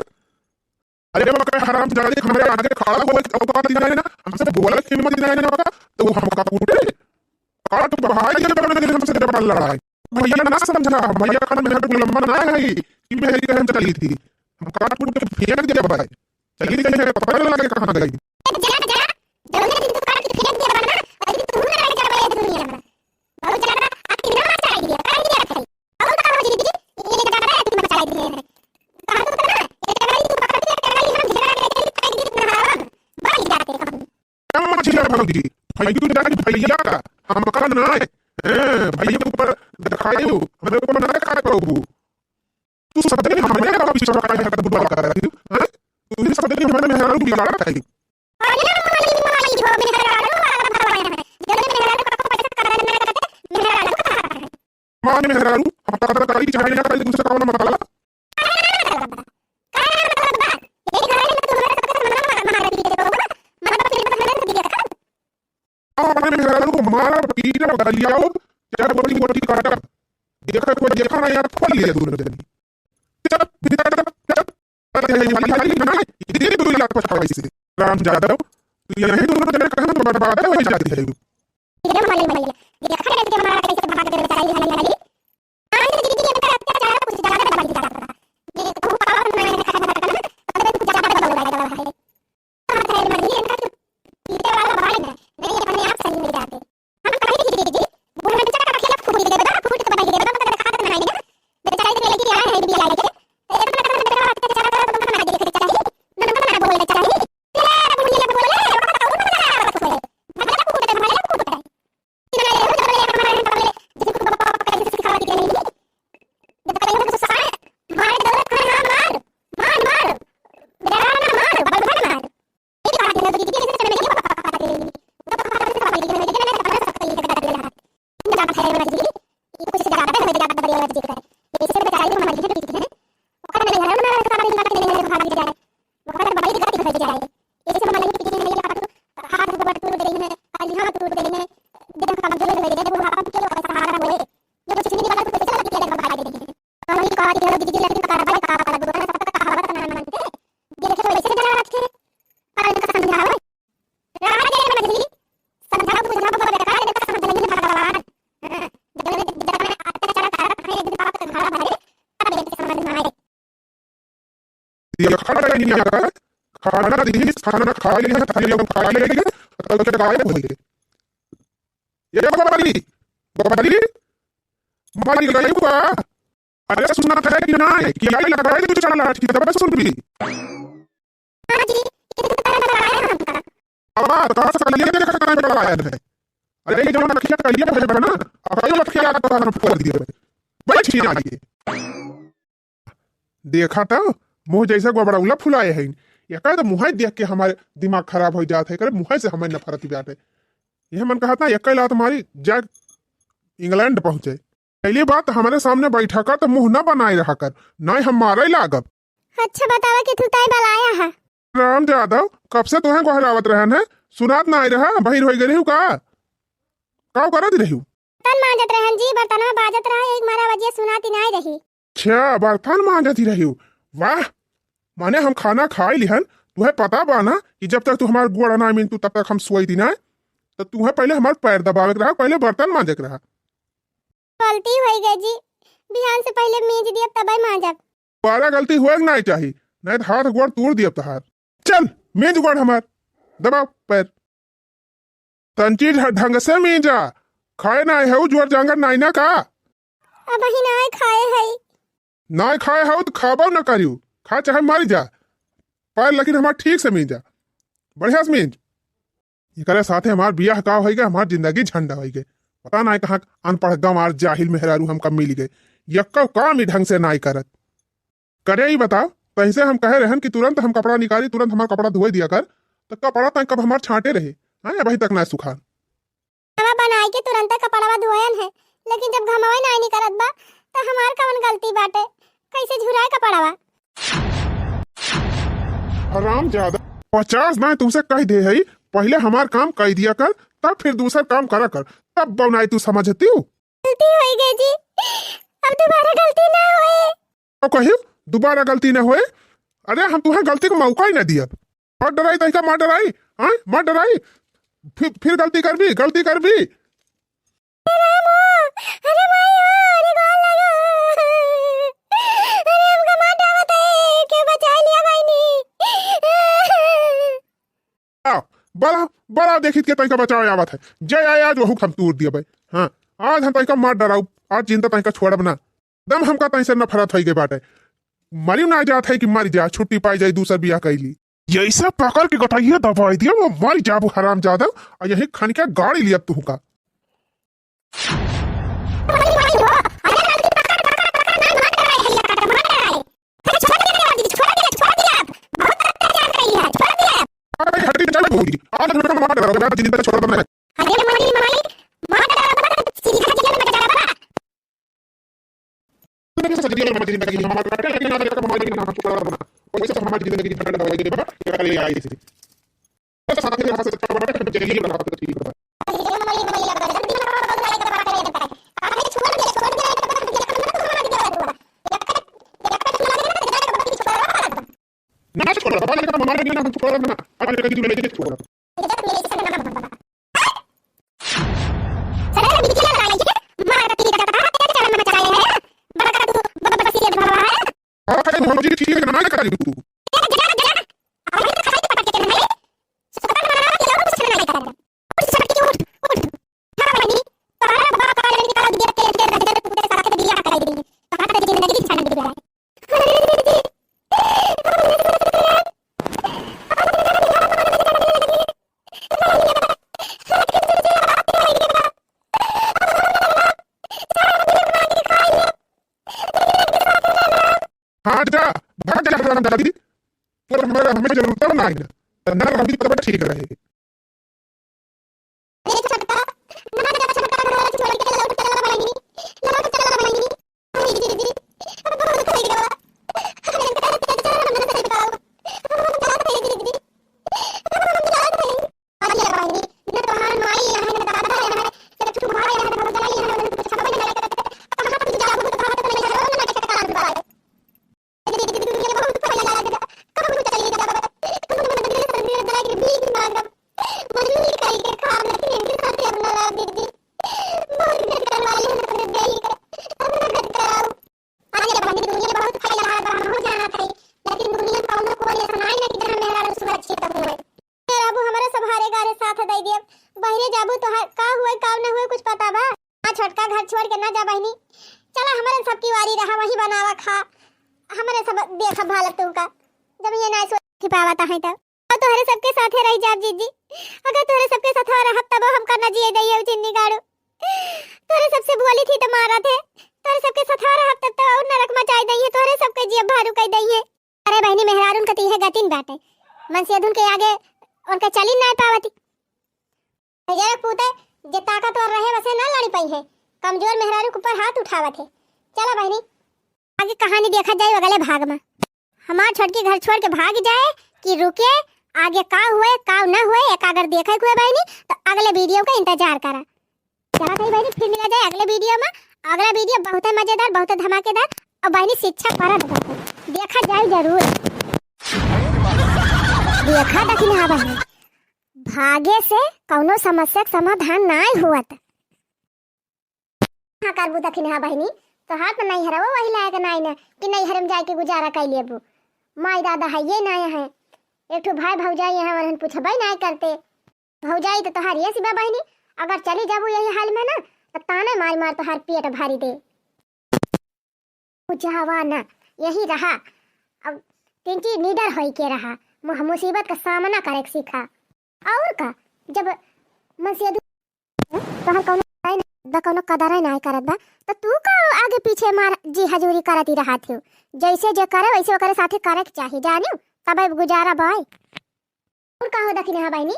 अरे मका हरामजादे, हमरे आगे खड़ा होए के औकात नहीं ना, हमसे बोले के हिम्मत नहीं ना मका, तो हमका कूटे। काट बहाई के बगल में हमसे डबल लड़ाई। भैया ना समझा, भैया खान मेहर को लंबा ना है कि मेहर की हम चली थी। हम काट कूट के फेंक दिया भाई। चली गई है, पता ना लगे कहाँ गई। जला, जला, जौने दिन तू काट के फेंक दिया बना, और दिन तू ना रह जाबे दुनिया में। बहुत ज्यादा आपकी ना चाहिए, कर दिया था। बहुत कहा जी, ये ज्यादा है, तुम बचा दिए हैं। कहा तो ना, ये टकराई तू पकड़ के, टकराई हम घेरा लेके फेंक दी ना, बच जाते हम। क्या मछलिया भौजी, भैया तू जाके भैया का, हमका ना है। हैं, भैया के ऊपर दिखायो, हमरे ऊपर ना दिखाए पाऊ। तू सब दिन हमरे का पीछे का हरकत बुढ़वा कर रही हो, हैं? तू ही सब दिन हमरे मेहरारू बिगाड़ा था। माने मेहरारू, हम पता करी चाहे ना करी, दूसरा कौन मतलब? और अपने मेहरारू को मारा, पीटा, गरियाओ, चाहे बड़ी मोटी काटा। देखा कोई देखा ना यार, खोल लिया दोनों जने। चल, भीतर चल, चल। अरे, ये वाली, वाली ना, ये दो लाख पछाड़ा इसे। राम यादव, तू यहीं दोनों जने कहाँ तो बर्बाद हो जाती है। ये वाली, वाली, ये खड़े के मारा कैसे भाग गए बेचारा, ये वाली, वाली। आज जिंदगी में अत्याचार कुछ ज्यादा बढ़ गया। ये तो पावर में खत्म कर, अब कुछ ज्यादा बढ़ गया है। ये खड़ा नहीं आता, खाना दी, खाना खा लिया, थाली खा लिया, तब के गायब हो गए। ये बबली, बबली, मर गई हुआ। अरे सुना था कि ना, कि आई लगाए तो चला लाठी, तब सुन भी। हाँ जी, ये तो पता लगा है हमका। अब बात कहाँ से कलिया देखा कहाँ पे लगाया है? अरे ये जो लखिया कलिया भरे बना, अब ये लखिया का तो हम फोड़ दिए। बैठ के आइए। देखा तो, मुँह जैसे गोबरौला फुलाए हैं। एकर तो मुँह देख के हमारे दिमाग खराब हो जात है, एकर मुँह से हमें नफरत ही बाटे। यह मन कहत ना, एक लात मारी, जा इंग्लैंड पहुँचे। पहली बात, हमारे सामने बैठा कर तो मुँह ना बनाए रहा कर, नहीं हम मारे लागब। अच्छा बतावा कि तू ताई बलाया है। राम यादव, कब से तोहे गोहरावत रहन है, सुनात ना आए रहा, बहिर होई गई हूँ का? का करत रही हूँ? बर्तन मांजत रहन जी, बर्तनवा बाजत रहा, एक मारा वजिया सुनाती नाई रही। अच्छा, बर्तन मांजती रही हो। वाह, माने हम खाना खाई लिहन, तुहे पता बा ना कि जब तक तू हमार गोड़ ना मिलतू तब तक हम सोई दी ना। तो तुहे पहले हमार पैर दबावे के रहा, पहले बर्तन मांजे के रहा। गलती होई गई जी, बिहान से पहले मीज दियब तबे मांजब। दोबारा गलती होए के नाई चाही, नहीं तो हाथ गोड़ तोड़ दियब तहार। चल, मीज गोड़ हमार, दबाओ पैर। तंची ढ-, ढंग से मीजा, खाए नाई हऊ, जोर जांगर नाई ना का? अबही नाई खाए हई। नाई खाए हऊ तो खाबो न करियो, खा चाहे मर जा, पर लेकिन हमार ठीक से मीजा, बढ़िया से मीज। एकरे साथे हमार बियाह का होई गए, हमार जिंदगी झंड होई गए। पता नाई कहाँ अनपढ़ गंवार जाहिल मेहरारू हमका मिल गए, यक्को काम ही ढंग से नाई करत। करे ई बताओ, तैसे हम कहे रहन कि तुरंत हम कपड़ा निकाली, तुरंत हमार कपड़ा धोए दिया कर, तो कपड़ा तय कब हमार छांटे रहे, हैं, अबही तक ना सुखान। हवा बनाई के तुरंत कपड़वा धोयन है, लेकिन जब घमवे नाई निकलत बा, तो हमार कवन गलती बाटे? कैसे झुराए कपड़वा? हराम ज्यादा, पचास बार तुमसे कह दे है, पहले हमार काम कह दिया कर, तब फिर दूसर काम करा कर, तब बनाई तू समझती हूँ। गलती होई गई जी, अब दोबारा गलती ना होए। तो कहियो, दोबारा गलती न होए। अरे हम तुहे गलती क मौका ही न दियब। मत डराई तनिका, मत डराई, हाँ, मत डराई। फिर, फिर गलती करबी, गलती करबी। अरे माई हो, अरे गोड़ लागो। अरे हमका मार डालत है, क्यों बचा लिया भाई नी? आओ, बड़ा, बड़ा देखित के तनिका बचाव आवत है। जय आए आज वहू हम तूर दिया भाई। हाँ, आज हम तनिका मार डराऊ, आज जिंदा तनिका छोड़ब ना। दम हमका तनिसे नफरत होई गई बाटे। मरी ना जात है कि मर जा, छुट्टी पाई जाई, दूसर बियाह कैली। यैसे पकड़ के गटैया दबाई दिया, वो मर जाबू हराम जादा, और यही खन के गाड़ी लिया तुहका। अरे हटी, चल भौजी, आज हम लोग मार डरा, आज जिंदा छोड़ देना है। वैसे तो हमारी जिंदगी की फटल दवाई दे बाबा, ये कर ले आई इसे। तो साथ में हंस सकता बाबा, हम जल्दी बना सकते ठीक बाबा। ना छोड़ बाबा, लेकिन हमारे बिना हम छोड़ ना, आज लेकर तू छोड़। अरे भौजी, ठीक है, ना करा तू। हाँ जा, भाग जा, हराम जादी। तोर हमारा, हमें जरूरत ना है। ना रहबी तब ठीक रहे। मेहरारू हमरे सब हारे गारे साथ दे दिए। बहरे जाबू तो ह-, का हुए, का न हुए, कुछ पता बा? हाँ, छोटका घर छोड़ के ना जा बहिनी। चला, हमरे सबकी वारी रहा, वही बनावा खा। हमरे सब देखब हालत तुमका, जब ये ना सोच पावत है तब। और तोहरे सबके साथे रह जाब जीजी। अगर तोहरे सबके साथ रहब तब हमका न जिए दइए चिन्नी गाड़ू। तोहरे सबसे बोली थी तो मारा थे। तोहरे सबके साथ रहब तब तो और नरक मचाई दइए। तोहरे सबके जियब भारू कई दइए। अरे बहिनी, मेहरारून के तो इहे गतिन बाटे, मनसेधुन के आगे उनका चली नाय पावती। जरा पूते जे ताकतवर रहे वसे ना लड़ी पाई है, कमजोर मेहरारू के ऊपर हाथ उठावत है। चला बहिनी, आगे कहानी देखा जाए अगले भाग में। हमार छोटकी घर छोड़ के भाग जाए कि रुके, आगे का हुए का ना हुए, एक अगर देखे के हुए बहिनी तो अगले वीडियो का इंतजार करा। चला सही बहिनी, फिर मिला जाए अगले वीडियो में। अगला वीडियो बहुत ही मजेदार, बहुत ही धमाकेदार और बहिनी शिक्षा परद बाटे, देखा जाए जरूर। देखा दखिनहा बहिनी, भागे से कौनो समस्या के समाधान नाय हुअत। हाँ करबू दखिनहा बहिनी, तोहार तो नैहरवा वही लायक नाय न कि नैहर में जाके गुजारा कर लेबू। माई दादा है ये नाय है, एक ठो भाई भौजाई यहाँ वरहन पूछबे नाय करते। भौजाई तो तोहार ये सिवा बहिनी, अगर चली जाबू यही हाल में ना, तो ताने मार मार तोहार पेट भरी दे। बुझावा ना, यही रहा। अब तिनची निडर होई के रहा, मु-, मुसीबत का सामना करे के सीखा। और का, जब मनसेधु तोहार कौनो कदर ना, बा कौनो कदर ना करत बा, तो तू का आगे पीछे मार जी हजूरी करत ही रहत हो। जैसे जे करे वैसे ओकरे साथे करे के चाही, जानियो, तबे गुजारा बाय। और का हो दखिनहा बहिनी,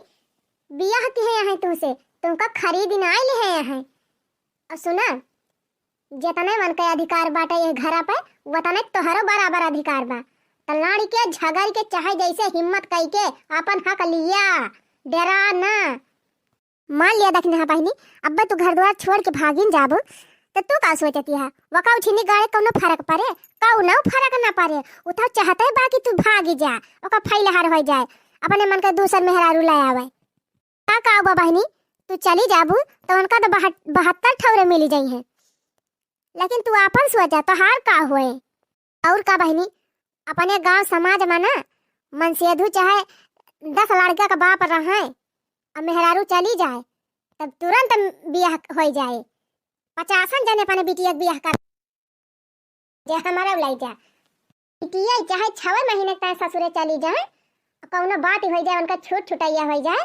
बियाह किहे अहइ तुहसे, तुमका खरीद ना आइल है अहइ। अब सुना, जेतने मन के अधिकार बाटे ये घरा पे, वतने तोहरो बराबर अधिकार बा। त लड़ के, झगड़ के, चाहे जैसे हिम्मत कई के आपन हक लिया, डरा ना। मान लिया दखिनहा बहिनी, अब्बे तू घर द्वार छोड़ के भागिन जाबो, त तू का सोचती है? वका उछिनी गाड़े कौनो फर्क पड़े? कउनो फरक ना परे। उ तो चाहते बा कि तू भागी जा, ओका फैलहार होइ जाए, अपने मन के दूसर मेहरारू ले आवे। का कहबा बहिनी, तू चली जाबू तो उनका तो बहत-, बहत्तर ठौरे मिली जइहें, लेकिन तू आपन सोचा, तोहार का होए? और का बहिनी, अपने गांव समाज में ना मनसेधू चाहे दस लड़का का बाप रहे, अब मेहरारू चली जाए, तब तुरंत बियाह होइ जाए। पचासन जने अपने बिटिया के बियाह कर जे हमारा लाई जा। बिटिया चाहे छवे महीने तक ससुरे चली जाए, कउनो बात होइ जाए, उनका छूट छुटैया होइ जाए,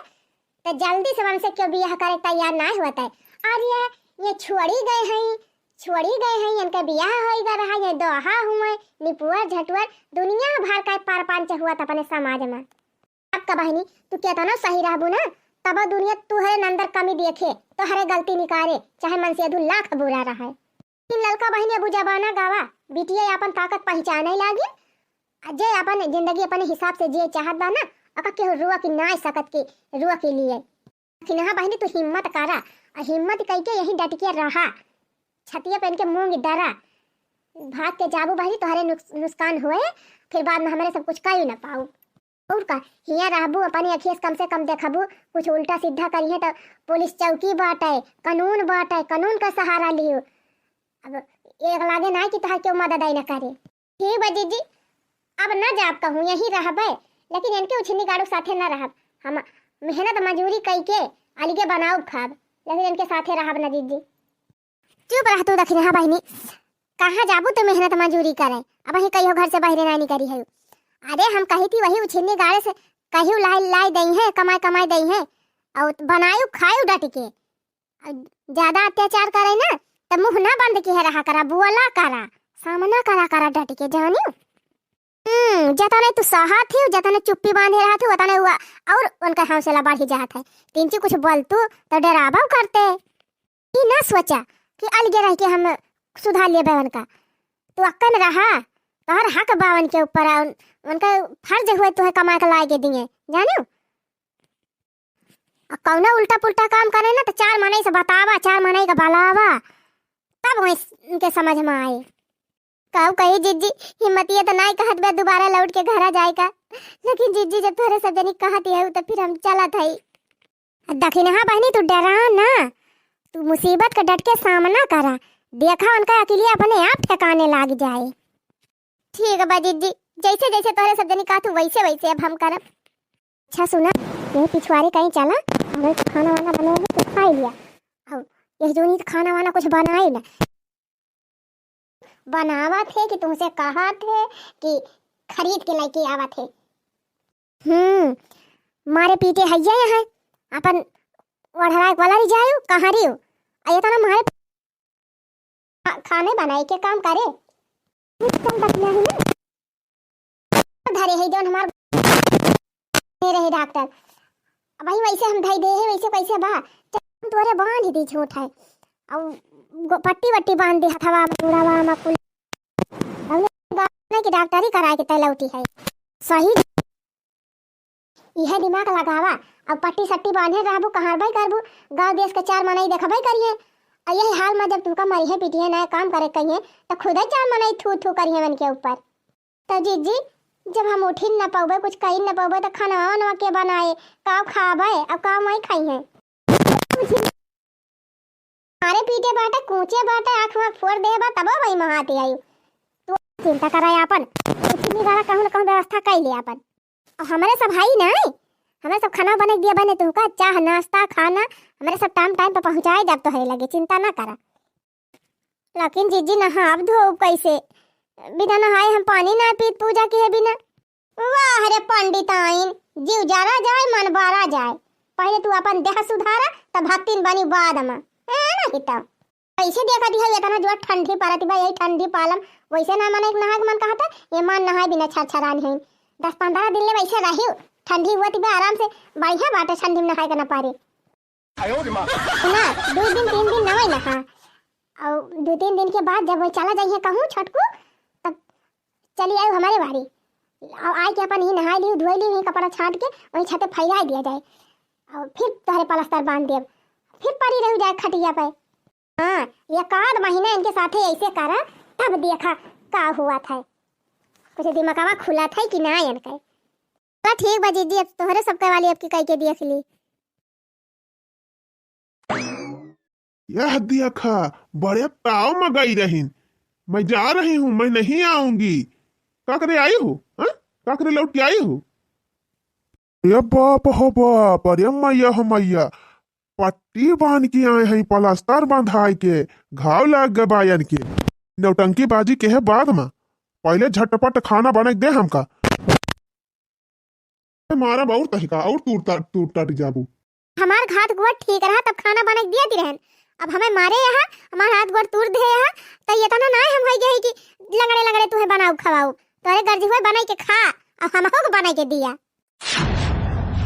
तो जल्दी से उनसे क्यों बियाह करे तैयार ना होता है। और ये, ये छोड़ी गए हैं, छोड़ी गए हैं, इनका बियाह होइ गया रहा, ये दोहा हुए, निपुअर झटुअर, दुनिया भर का परपंच हुआ था अपने समाज में। आपका बहिनी, तू केतनो सही रहबू ना, तबो दुनिया तुहरे अंदर कमी देखे, तोहरे गलती निकारे, चाहे मनसेधू लाख बुरा रहे। इन ललका बहिनी अबू जमाना गवा, बिटिया आपन ताकत पहिचाने लागी। आ जे आपन जिंदगी अपने हिसाब से जिए चाहत बा ना, ओका केहू रोक ना सकत के, रोक लिए। लेकिन हाँ बहिनी, तू हिम्मत करा, आ हिम्मत कइके यहीं डट के रहा, छतिया पहन के मूंग डरा। भाग के जाबू बहिनी, तोहरे नुक-, नुकसान होए, फिर बाद में हमरे सब कुछ कही ना पाऊ। और का, हियाँ रहबू, अपनी अखिया से कम से कम देखबू, कुछ उल्टा सीधा करिहे तो पुलिस चौकी बाटे, कानून बाटे, कानून का सहारा लियो। अब एक लागे ना कि तोहार केहू मदद आई ना करे। ठीक बा जिज्जी, अब ना जाब कहूँ, यहीं रहबे, लेकिन इनके उछिन्नी गाड़ू साथे ना रहब। हम मेहनत मजूरी कइके अलगे बनाउब खाब, लेकिन इनके साथे रहब ना जिज्जी। चुप रह तू दखिनहा बहिनी, कहाँ जाबू तू मेहनत मजूरी करे? अबहीं कहियो घर से बाहरे ना निकरी है। अरे हम कही थी वही उछिन्नी गाड़े से कहियो लाई लाई दइहें, कमाई कमाई दइहें, और बनायु खायु डट के। और ज्यादा अत्याचार करे ना तो मुँह ना बंद किहे रहा करा, बोला करा, सामना करा करा डट के, जानियो। हम्म, जतने तू सहत ही, जतने चुप्पी बांधे रहत ही, उतने हुआ और उनका हौसला बढ़ ही जात है। तिनची कुछ बोलतू तो डराबा करते। ई ना सोचा कि अलगे रह के हम सुधार लेबे उनका। तू अक्का में रहा, तोहर हक बा उनके ऊपर, उन-, उनका फर्ज हुए तुहे कमा के लाए के दिए, जानियो? आ कौनो उल्टा पुल्टा काम करे ना तो चार मनई से बतावा, चार मनई का बलावा, तब वहीं उनके समझ में आए। काऊ कही जिज्जी, हिम्मतिया तो नाई कहत बा दोबारा लौट के घरा जाए का, लेकिन जिज्जी जब तोहरे सब जनी कहत है तो फिर हम चलत हई। दखिनहा बहिनी, तू डरा ना, तू मुसीबत का डट के सामना करा, देखा उनका अकेलिया अपने आप ठिकाने लाग जाए। ठीक बा जिज्जी, जैसे जैसे तोहरे सब जनी कहत हूँ वैसे वैसे अब हम करब। अच्छा सुना, ये पिछवारे कहीं चला, हमें तो खाना वाना बनाए तो खाई लिया। अब ये जोनी तो खाना वाना कुछ बनाए ना, बनावत है कि तुमसे कहत है कि खरीद के लेके आवत है। हम्म, मारे पीटे हैया यहाँ, अपन ओढ़राए वाला रह जायु, कहाँ रही हो? आ ये तो ना मारे खा-, खाने बनाए के काम करे। कुछ कम बचना ही ना। धरे है जौन हमार रहे डॉक्टर। अब भाई वैसे हम धई दे है, वैसे कैसे बा? चल, हम तोरे बांध दी झूठ है। और गो-, पट्टी वट्टी बांध दे हथवा में, गोड़वा में, कुल। अब ले गाँव में कि डॉक्टरी कराए के तय लौटी है। सही। इहे दिमाग लगावा। अब पट्टी सट्टी बांधे रहबू, कहाँ भाई करबू? गाँव देश के चार मनई देखबे करिए। और यही हाल में जब तुमका मरिहे पीटिए ना काम करे कहिए, तो खुदे चार मनई थू थू करिए मन के ऊपर। तो जीजी, जब हम उठिन न पउबे, कुछ कइन न पउबे, तो खाना वाना के बनाए? का खाबे? अब का माई खाई है? मारे पीटे बाटे, कूचे बाटे, आँख वाँख फोड़ दे बा, तबो वही महाते आई। तू चिंता करे आपन, उठिन निगारा कहूँ न कहूँ व्यवस्था कइ ले आपन। अब हमरे सब हई ना, हमरे सब खाना बने दिया बने, तुमका चाह नाश्ता खाना हमरे सब टाइम टाइम पे पहुँचाए जाब तोहरे लगे, चिंता ना करा। लेकिन जीजी, नहाब धोब कैसे? बिना नहाए हम पानी ना पीत पूजा किए बिना। वाह रे पंडिताइन, जीव जरा जाए, मन बारा जाए। पहले तू अपन देह सुधारा, तब भक्तिन बनी बाद में। ए, नहीं तो। कैसे देखा दी है, इतना जोर ठंडी पड़त बा, यही ठंडी पालम, वैसे ना मने नहाए के मन कहता, ये मन नहाए बिना छरछरानी है। दस पन्द्रह दिन ले वैसे रही, ठंडी हुआ बा आराम से, बढ़िया बाटे ठंडी में नहाए के ना पारे। ना, दो दिन, तीन दिन नहाई ना, हाँ। और दो तीन दिन के बाद जब वो चला जाइए कहूँ छोटकू, तब चली आयु हमारे बारी। और आए के अपन ही नहाई ली, धोई ली, वही कपड़ा छाट के वही छते फैला दिया जाए। और फिर तोहरे पलस्तर बांध देब, फिर पड़ी रह जाए खटिया पे। हाँ, एक आध महीना इनके साथे ऐसे करा, तब देखा का हुआ था? कुछ दिमागवा खुला था कि ना इनके? चला ठीक बा जीजी, अब तोहरे सबके वाली अब की कह के देख ली। यह देखा, बड़े ताव में गई रहीन। मैं जा रही हूँ, मैं नहीं आऊंगी। का करे आई हो, हाँ? का करे लौट के आई हो? अरे बाप हो बाप, अरे मैया हो मैया, पट्टी बांध के आए हैं, प्लास्टर बंधाए के, घाव लग गए बा इनके। नौटंकी बाजी के है बाद में, पहले झटपट खाना बना के दे हमका। मारा बहुत तहिका और तूर ता-, तूर टाटी जाबू। हमार हाथ गोड़ ठीक रहा तब खाना बना के दिया ती रहन। अब हमें मारे यहाँ, हमार हाथ गोड़ तूर दे यहाँ, तो ये तना ना हम होई गए कि लंगड़े लंगड़े तुहे बनाऊ खवाऊ। तोरे गर्जी हुए बनाई के खा, अब हमको को बनाई के दिया।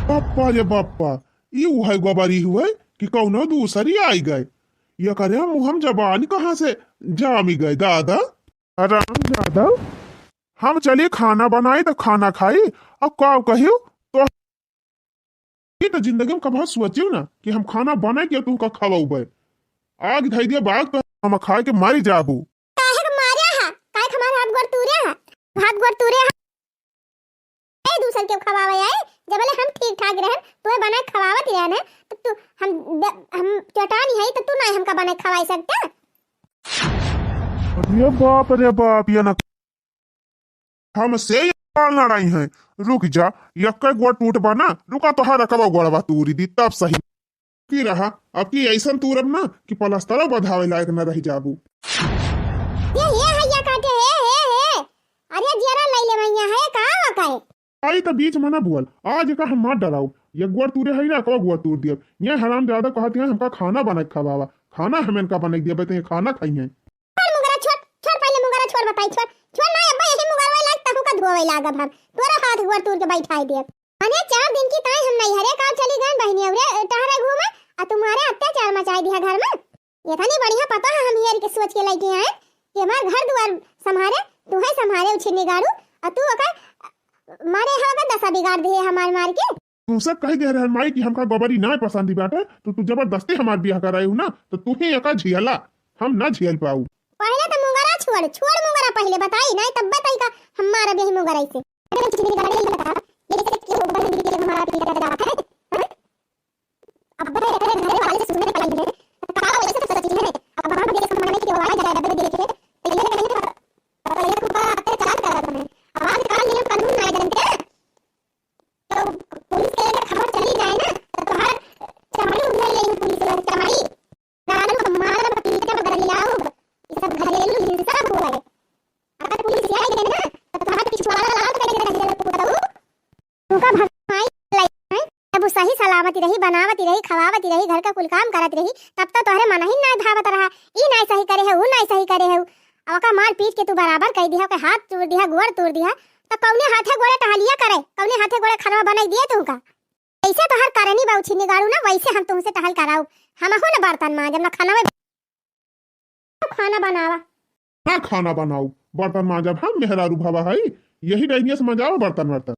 बाप्पा रे बाप्पा, ई उहे गोबरी हुए कि कौनो दूसरी आई गए। ये करे मुँह हम जबान कहाँ से जामी गए दादा। राम यादव, हम चली खाना बनाई तो खाना खाई, और का कहियो तो ई तो जिंदगी में कभा सोचियो ना कि हम खाना बनाई के तुमका खवाउबे। आग धई दिया बाग तो हम खाए के मारी जाबू। काहे के मारे हा? काहे के हमार हाथ गोड़ तूरे हा? हाथ गोड़ तूरे हा? ए दूसर के खवावे आए, जबले हम ठीक ठाक रहन, तोहे बना के खवावत रहन है, तो तू हम द-, हम चटानी है तो तू नहीं हमका बना के खवाई सकता? अरे बाप रे बाप, ये ना हमसे ये बाल लड़ाई है। रुक जा, यक्के गोड़ टूट बा ना, रुका तोहार रकबा गोड़वा तूरी दी तब सही। की रहा, अब की ऐसन तूरब ना कि प्लास्टरो बधावे लायक न रह जाबू। ये, ये हैया काटे, हे, हे, हे। अरे जियरा लई ले मैया है, का हो काहे? आई त बीच में ना बोल, आज का हम मार डराऊ। ये गोड़ तूरे है ना, को गोड़ तूर दियब। ये हरामजादा कहत है हमका खाना बना के खवावा, खाना हमें का बना के दिया, तो ये खाना खाई है। छोड़ मुंगरा छोड़, छोड़ पहले मुंगरा छोड़ बताई, छोड़, छोड़ ना, अब्बा यही मुंगरवा लाग तहु का धोवे लागब हम, तोरा हाथ गोड़ तूर के बैठाई देब। अने चार दिन की ताई हम नैहरे का चली गन बहिनी अउरे टहरे घूमे, आ तुम्हारे अत्याचार मचाई दिया घर में। ये तनी बढ़िया पता है हम हियर के सोच के लेके आए कि हमार घर दुआर संभारे, तू है संभारे उछिन्नी गाड़ू, आ तू ओकर मारे हो ओकर दशा बिगाड़ दिए हमार मार के। तू सब कह दे रहन माई कि हमका गोबरी ना पसंद बाटे, तो तू जबरदस्ती हमार बियाह कराई हो ना, तो तू ही एका झियला, हम ना झियल पाऊ। पहले तो मुंगरा छोड़, छोड़ मुंगरा पहले बताई, नहीं तब बताई का हम मारब यही मुंगरा से। अरे कुछ भी गाड़ी बता, ये जैसे कि वो बंद के हमारा पीछे जाता है। अब बड़े बड़े घरे वाले से सुनने पाएंगे, तो कहा वजह से तो सच है। अब हमारे देश में मनाने की आवाज ज्यादा दे देखे, तो ये नहीं पता, पता ये खूब अत्याचार कर रहा है। आवाज का नियम कानून नहीं जानते। तो पुलिस के अगर खबर चली जाए ना, तो तुम्हारा चमड़ी उधर ले पुलिस वाला चमड़ी। दारू, मारब, पीटब, गरियाउब, ई सब घरेलू हिंसा हुए। अगर पुलिस आई गई ना, तो तुम्हारा पिछवाड़ा लाल कर देगा, जेल में कूदो। तुमका भगवान लाई, हैं? जब वो सही सलामती रही, बनावती रही, खवावती रही, घर का कुल काम करत रही, तब तो तोहरे मन ही ना भावत रहा, ई ना सही करे है, ऊ ना सही करे है। अब ओका मार पीट के तू बराबर कर दिया, ओके हाथ तोड़ दिया, गोड़ तोड़ दिया, तो कौने हाथे गोड़े टहलिया करे, कौने हाथे गोड़े खनवा बनाई दिए तुमका? जैसे तोहर करनी बा उछिन्नी गाड़ू ना, वैसे हम तुमसे टहल कराऊ। हमहू न बर्तन मांजब, न खाना में, खाना बनावा। हाँ, खाना बनाऊ, बर्तन मांजब हम, मेहरारू भवा है, यही डैनिया से मांजावा बर्तन वर्तन।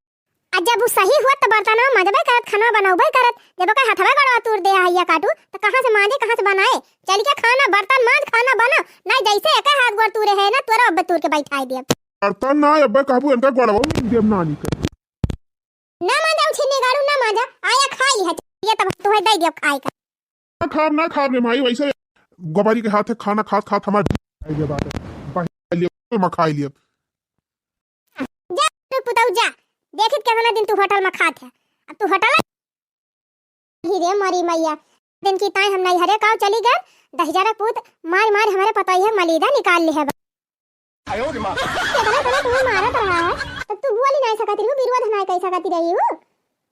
आ जब उ सही हुआ तो बर्तन मांजबे करत, खाना बनाऊबे करत। जब ओकर हथवा गोड़वा तोड़ दे हैया काटू, तो कहाँ से मांजे, कहाँ से बनाए? चल के खाना बर्तन मांज, खाना बना, नहीं जैसे एक हाथ गोड़ तोड़े है ना, तोरा अब्बे तोड़ के बैठाई दिया। बर्तन ना अब्बे कहबू, इनका गोड़वा में देब नानी कर। ना मांजा उछिन्नी गाड़ू, ना मांजा, आया खाई है, ये तब तुम्हें दे दिया खाए का। ना खाब, ना खाब रे माई, वैसे गोबरी के हाथे खाना खात खात हमार आई गया बात है। बाहर लिया, माँ खाई लिया। जा तू पुताऊ जा, देखित केतना दिन तू होटल में खात है, अब तू होटल ही रे मरी मैया। दिन की ताई हम नैहरे काव चली गए, दहिजरा पूत मार मार हमारे पतोहिया मलीदा निकाल ले है। इतना, इतना तुम्हें मारत रहा है, तब तू बोली नहीं सकती रही, विरोध नहीं कर सकती रही हूँ।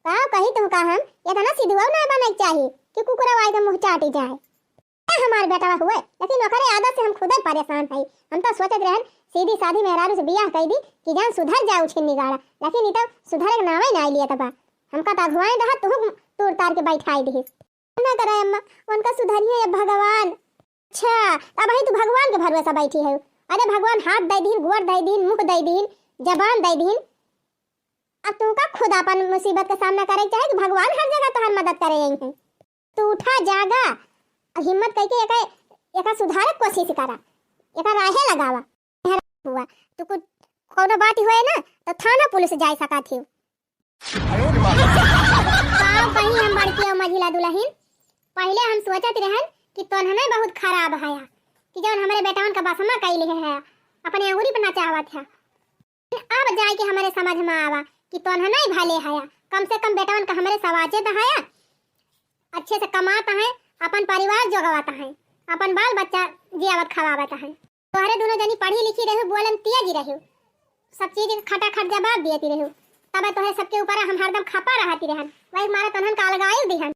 का कही तुमका हम, इतना सिधुआ नहीं बने के चाही कि कुकुरा आए के मुँह चाटी जाए। ए हमार बेटवा हुए, लेकिन ओकरे आदत से हम खुदे परेशान हई। हम तो सोचत रहन सीधी साधी मेहरारू से बियाह कर दी कि जान सुधर जाए उछिन्नी गाड़ा, लेकिन ई तो सुधरे के नामे नहीं लियत बा। हमका तो अगुआई रहा, तुहू तोड़ तार के बैठाई दिहिस। ना करे अम्मा, उनका सुधरिए अब भगवान। अच्छा, तब ही तू भगवान के भरोसा बैठी है। अरे भगवान हाथ दे दीन, गोड़ दे दीन, मुंह दे दीन, जबान दे दीन। अब तू का खुद अपन मुसीबत का सामना करे के चाहे कि भगवान हर जगह तोहार मदद करे यही है। तू उठा जागा, अब हिम्मत करके एका, एका सुधारे के कोशिश करा, एका राहे लगावा। हुआ। तू कुछ कौनो बात होए ना, तो थाना पुलिस जाए सकत ही। का कही हम बड़की और मझिला दुलहिन, पहिले हम सोचत रहन कि तोन्हने बहुत खराब हया, कि जौन हमरे बेटवन का बसमा कइ लिहे है, अपने अंगुरी पर नचावत है। अब जाए के हमरे समझ में आवा कि तोन्हने भले हया, कम से कम बेटवन का हमरे सवाचे तो हया, अच्छे से कमात हैं, अपन परिवार जोगवत हैं, अपन बाल बच्चा जियावत खवावत हैं। तोहरे दुनो जनी पढ़ी लिखी रहू, बोलन तेज रहू, सब चीज के खटाखट जवाब देती रहू, तब तोहरे सबके ऊपर हम हरदम खपा रहती रहन, वही मारे तोन्हन का अलगायु दिहन।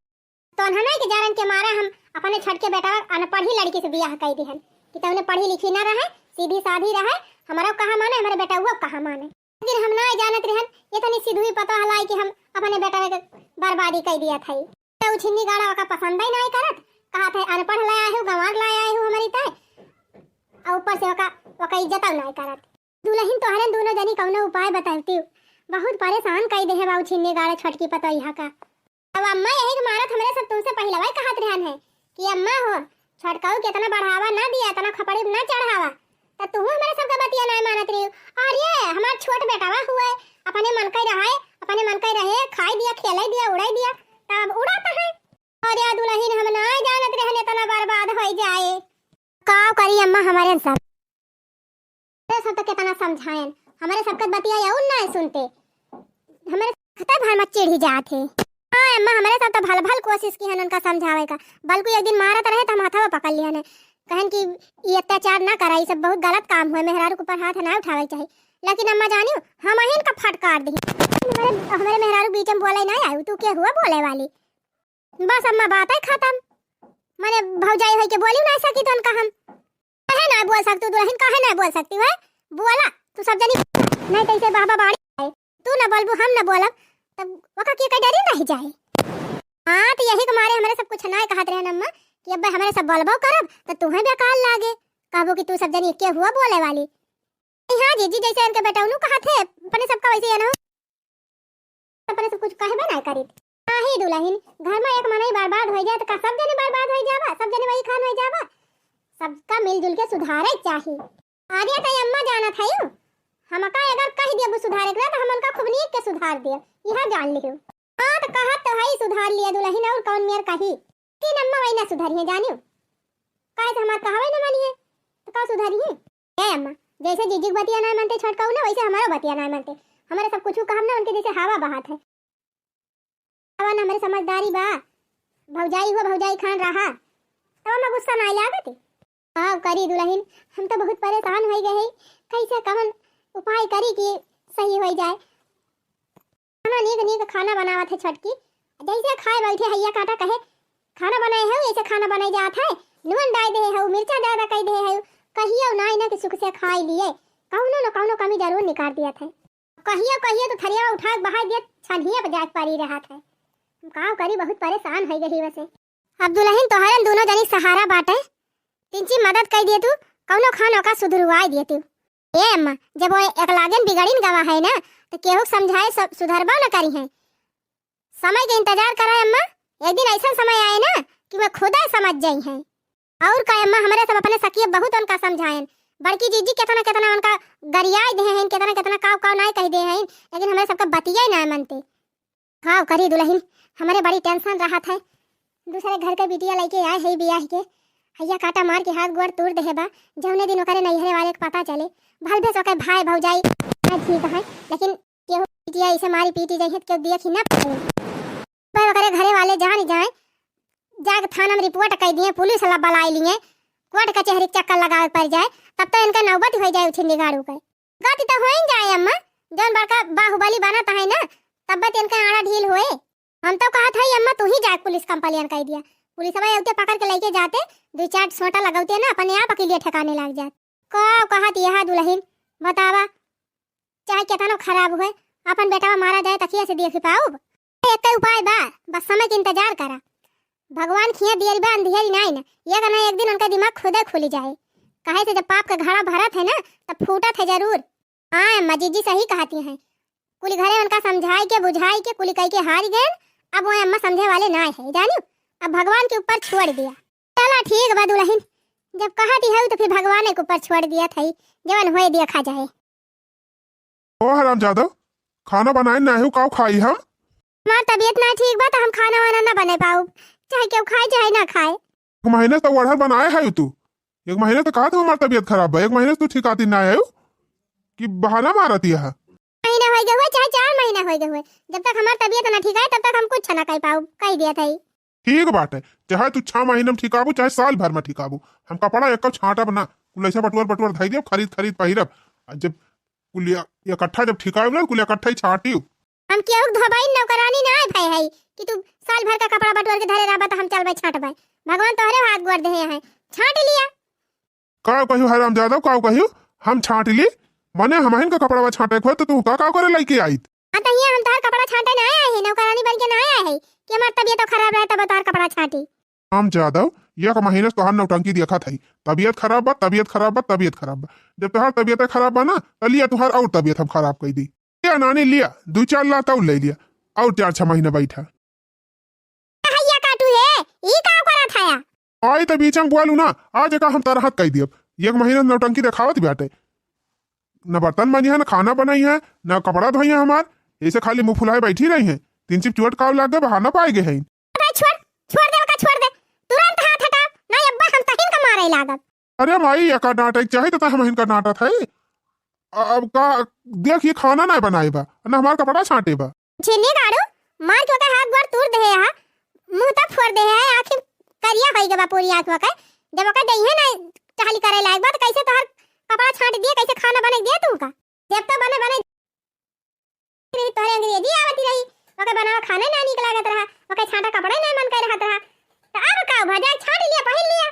तोन्हने के जरन के मारे हम अपने छोटके बेटा अनपढ़ी लड़की से बियाह कइ दिहन कि तौने पढ़ी लिखी ना रहे, सीधी साधी रहे, हमरो कहा माने, हमरे बेटउओ कहा माने। लेकिन हम ना जानत रहन, ये तनी सिधुई पतोह लाई कि हम अपने बेटा के बर्बादी कइ दिया था। तो उ छिन्नी गाड़ा ओका पसंद ही नाई करत, कहा था अनपढ़ लाया है, गंवार लाया है हमरी ताई, और ऊपर से ओका, ओका इज्जत नाई करत। दुलहिन तोहरन दुनो जनी कौनो उपाय बतलती, बहुत परेशान कइ देहे बा उ छिन्नी गाड़ा छोटकी पतोहिया का। अब अम्मा यही के मारत हमरे सब तुमसे पहिलवा ही कहत रहन है कि अम्मा हो, छोटकाऊ के इतना बढ़ावा ना दिया, इतना खपड़ी ना चढ़ावा, त तू हमरे सबके बतिया ना मानत रही। अरे हमार छोट बेटावा हुए, अपने मन कइ रहे, अपने मन कइ रहे, खाई दिया, खेलाई दिया, उड़ाई दिया, तब उड़ाता है। अरे दुलहिन हम ना जानत रहन इतना बर्बाद होइ जाए। का करी अम्मा, हमरे सब हमरे सब तो कितना समझाएन, हमरे सबके बतिया यउन ना सुनते, हमरे सबके भर में चिढ़ी जात है। हाँ अम्मा, हमरे सब तो भल भल कोशिश किहन उनका समझावे का, बल्कि एक दिन मारत रहे तो हम हथवा पकड़ लिहन है, कहन कि ये अत्याचार ना करा, ये सब बहुत गलत काम हुए, मेहरारू के ऊपर हाथ ना उठावे के चाही। लेकिन अम्मा जानियो, हम अहिन का फटकार दी, हमरे, हमरे मेहरारू बीच में बोले ना आयु, तू के हुआ बोले वाली? बस अम्मा, बात है खत्म। मने भौजाई होई के बोली ना सकी तो उनका हम। काहे ना बोल सकतू दुलहिन, काहे ना बोल सकती है? बोला, तू सब जनी नहीं तो इसे बाबा बाड़ी है। तू ना बोलबू, हम ना बोलब, तब ओका के कह डरी नहीं जाए। हाँ, तो यही के मारे हमरे सब कुछ ना कहत रहन अम्मा कि अब हमरे सब बोलबो करब तो तुहें बेकार लागे, कहबो कि तू सब जनी के हुआ बोले वाली। हाँ जीजी, जैसे इनके बेटौनू कहत है, अपने सबका वैसे ये ना हो, अपने सब कुछ कहबे ना करित। नाही दुलहिन, घर में एक मनई बर्बाद होइ जाए तो का सब जने बर्बाद होइ जाबा, सब जने वही खान होइ जाबा? सबका मिलजुल के सुधारे के चाही। अरे तई अम्मा जानत हयू, हमका अगर कह दियबू सुधारे के ना तो हम उनका खूब नीक के सुधार दियब, यह जान लिहू। हाँ तो कहत तो हई सुधार लिया दुलहिन, और कौन मेर कही? लेकिन अम्मा वही ना सुधरी है जानियो, काहे से हमार कहवे ना मानी है, तो का सुधरी है? ए अम्मा, जैसे जीजी के बतिया ना मानते छोटकाऊ ना, वैसे हमारो बतिया ना मानते। हमारे सब कुछ कहब ना उनके जैसे हवा बहात है। हवा ना हमारे समझदारी बा, भौजाई हुआ भौजाई खान रहा, तब हमें गुस्सा ना लागत। का करी दुलहिन, हम तो बहुत परेशान होइ गए हैं, कैसे कवन उपाय करी कि सही होइ जाए। खाना नीक नीक खाना बनावत है छोटकी, जैसे खाए बैठे हइया काटा कहे, "खाना बनाए है, ऐसे खाना बनाए जात है, नून डाल दे है, मिर्चा ज्यादा कइ दे है, कहियो ना इन्हें के सुख से खाए लिए, कौनो न कौनो कमी जरूर निकाल दियत है।" कहियो कहियो तो थरिया उठा के बहार दिया, छनिया पर जाके पड़ी रहत है। हम का करी, बहुत परेशान होइ गई वैसे। अब दुलहिन तोहरन दुनो जनी सहारा बाटे, तिनची मदद कइ दिए तू, कौनो खान ओका सुधरवाई दिए तू। ए अम्मा, जब वो एक लागेन बिगड़िन गवा है ना, तो केहू के समझाए सब सुधरबा न करी है। समय के इंतजार करा अम्मा, एक दिन ऐसा समय आए ना कि मैं खुदा समझ जाई है। और का अम्मा, हमरे सब अपने सखिया बहुत उनका समझाएन, बड़की जीजी कितना कितना उनका गरियाई दे हैं, कितना कितना काव काव नाय कह दे हैं, लेकिन हमरे सबका बतिया ही ना मनते। का करी दुलहिन, हमरे बड़ी tension रहत है। दूसरे घर के बिटिया लइके आए है बियाह के, हइया काटा मार के हाथ गोड़ तोड़ देहे बा। जौने दिन ओकरे नैहरे वाले के पता चले, भल भेस ओकर भाई भौजाई ना ठीक है, लेकिन केहू बिटिया ऐसे मारी पीटी जाई है तो केहू देख ही ना पाए। पर ओकरे घरे वाले जान जाए, जाके थाना में report कइ दिए, पुलिस वाला बुलाए लिए, कोर्ट कचहरी के चक्कर लगावे पड़ जाए, तब तो इनका नौबत हो जाए उछिन्नी गाड़ू के। गति तो होइन जाए अम्मा, जौन बड़का बाहुबली बनत है ना, तब तो इनका आड़ा ढील होए। हम तो कहत हई अम्मा, तू ही जाके पुलिस complain कइ दिया, पुलिस वाले उते पकड़ के लेके जाते, दो चार सोटा लगौते ना, अपने आप अकेले ठिकाने लग जात। का कहत यह दुलहिन, बतावा, चाहे केतनो खराब होए, अपन बेटवा मारा जाए, तकिया से देख पाउब? एक उपाय बा, बस समय के इंतजार करा। भगवान खिया दियल बा, अंधियरी नाई ना, एक ना एक दिन उनका दिमाग खुदे खुली जाए। काहे से जब पाप का घड़ा भरत है ना, तब फूटत है जरूर। हाँ अम्मा, जीजी सही कहती हैं। कुली घरे उनका समझाई के, बुझाई के, कुली कई के हारी गए। अब वो अम्मा समझे वाले ना है, जानियो। अब भगवान के ऊपर छोड़ दिया। चला ठीक बा दुलहिन, जब कहत ही हऊ तो फिर भगवान के ऊपर छोड़ दिया था, जवन होए देखा जाए। ओ हरामजादव, खाना बनाए ना हो, काऊ खाई हम? हमार तबीयत ना ठीक बा तो हम खाना वाना ना बने पाऊ, चाहे केहू खाए चाहे ना खाए। एक महीने से तो order बनाए है तू, एक महीने से कहा तू हमार तबीयत खराब बा, एक महीने से तू ठिकाती ना आयु कि बहाना मारत यह। महीना होई गए हुए चाहे चार महीना होई गए हुए, जब तक हमार तबीयत ना ठीक आए तब तक हम कुछ ना कह पाऊ, कह दिया था। ठीक बाटे, चाहे तू छह महीने में ठिकाबू चाहे साल भर में ठिकाबू, हम कपड़ा एक छांटब ना, कुल ऐसे बटुअर बटुअर धई देब, खरीद खरीद पहिरब। आ जब कुल या-, इकट्ठा जब ठिकाएब ना, कुल इकट्ठा ही छांटियो। हम केहू के धोबाइन नौकरानी ना आए भय है कि तू साल भर का कपड़ा बटोर के धरे रहबा तो हम चलबे छांटबे। भगवान तोहरे हाथ गोड़ देहे हैं, छांट लिया। का कहियो हरामजादा, का कहियो हम छांट ली? मने हमहिन का कपड़वा छांटे के होत तो तू का, का करे लइके आइत? हाँ, तो हियां हम तोहार कपड़ा छांटे ना आए हैं, नौकरानी बन के ना आए हैं कि हमार तबीयत तो खराब रहे तब तोहार कपड़ा छांटी। हरामजादा, एक महीने से तोहार नौटंकी देखत हई, तबीयत खराब बा, तबीयत खराब बा, तबीयत खराब बा। जब तोहार तबीयत खराब बा ना, तो लिया तोहार और तबीयत हम खराब कर दी। लिया नानी, लिया, दू चार लात और ले लिया, और चार छह महीने बैठा। हैया काटू है, ई का करत हया? आई त बीच में बोलू ना, आज का हम तरहत कह दियब। एक महीना नौटंकी देखावत बाटे, न बर्तन मांजी है, न खाना बनाई है, न कपड़ा धोई है हमार, ऐसे खाली मुंह फुलाए बैठी रही है। तीन चिप चोट काव लाग गए, बहाना पाए गए हैं। अबे छोड़, छोड़ दे, ओका छोड़ दे, तुरंत हाथ हटा, नहीं अब्बा हम तहिन का मारे लागब। अरे माई, एका डांटे के चाही तो हम हिनका डांटत है। अ-, अब का, देख, ये खाना ना बनाए बा, ना हमार कपड़ा छांटे बा। छिन्नी गाड़ू, मार के ओकर हाथ गोड़ तोड़ देहे हा, मुंह तक फोड़ देहे हा, आँखी करिया होई गवा पूरी आँख ओकर। जब ओकर देहिए ना टहली करे लायक बा, तो कैसे तोहर कपड़ा छांट दिए, कैसे खाना बने दिए तुमका? जब तो बने बने रही, तोहरे अंग्रेजी आवती रही, ओकर बनावा खाना ना नीक लागत रहा, ओकर छांटा कपड़ा ना मन कर रहत रहा, तो अब का भजा, छांट लिया, पहिन लिया।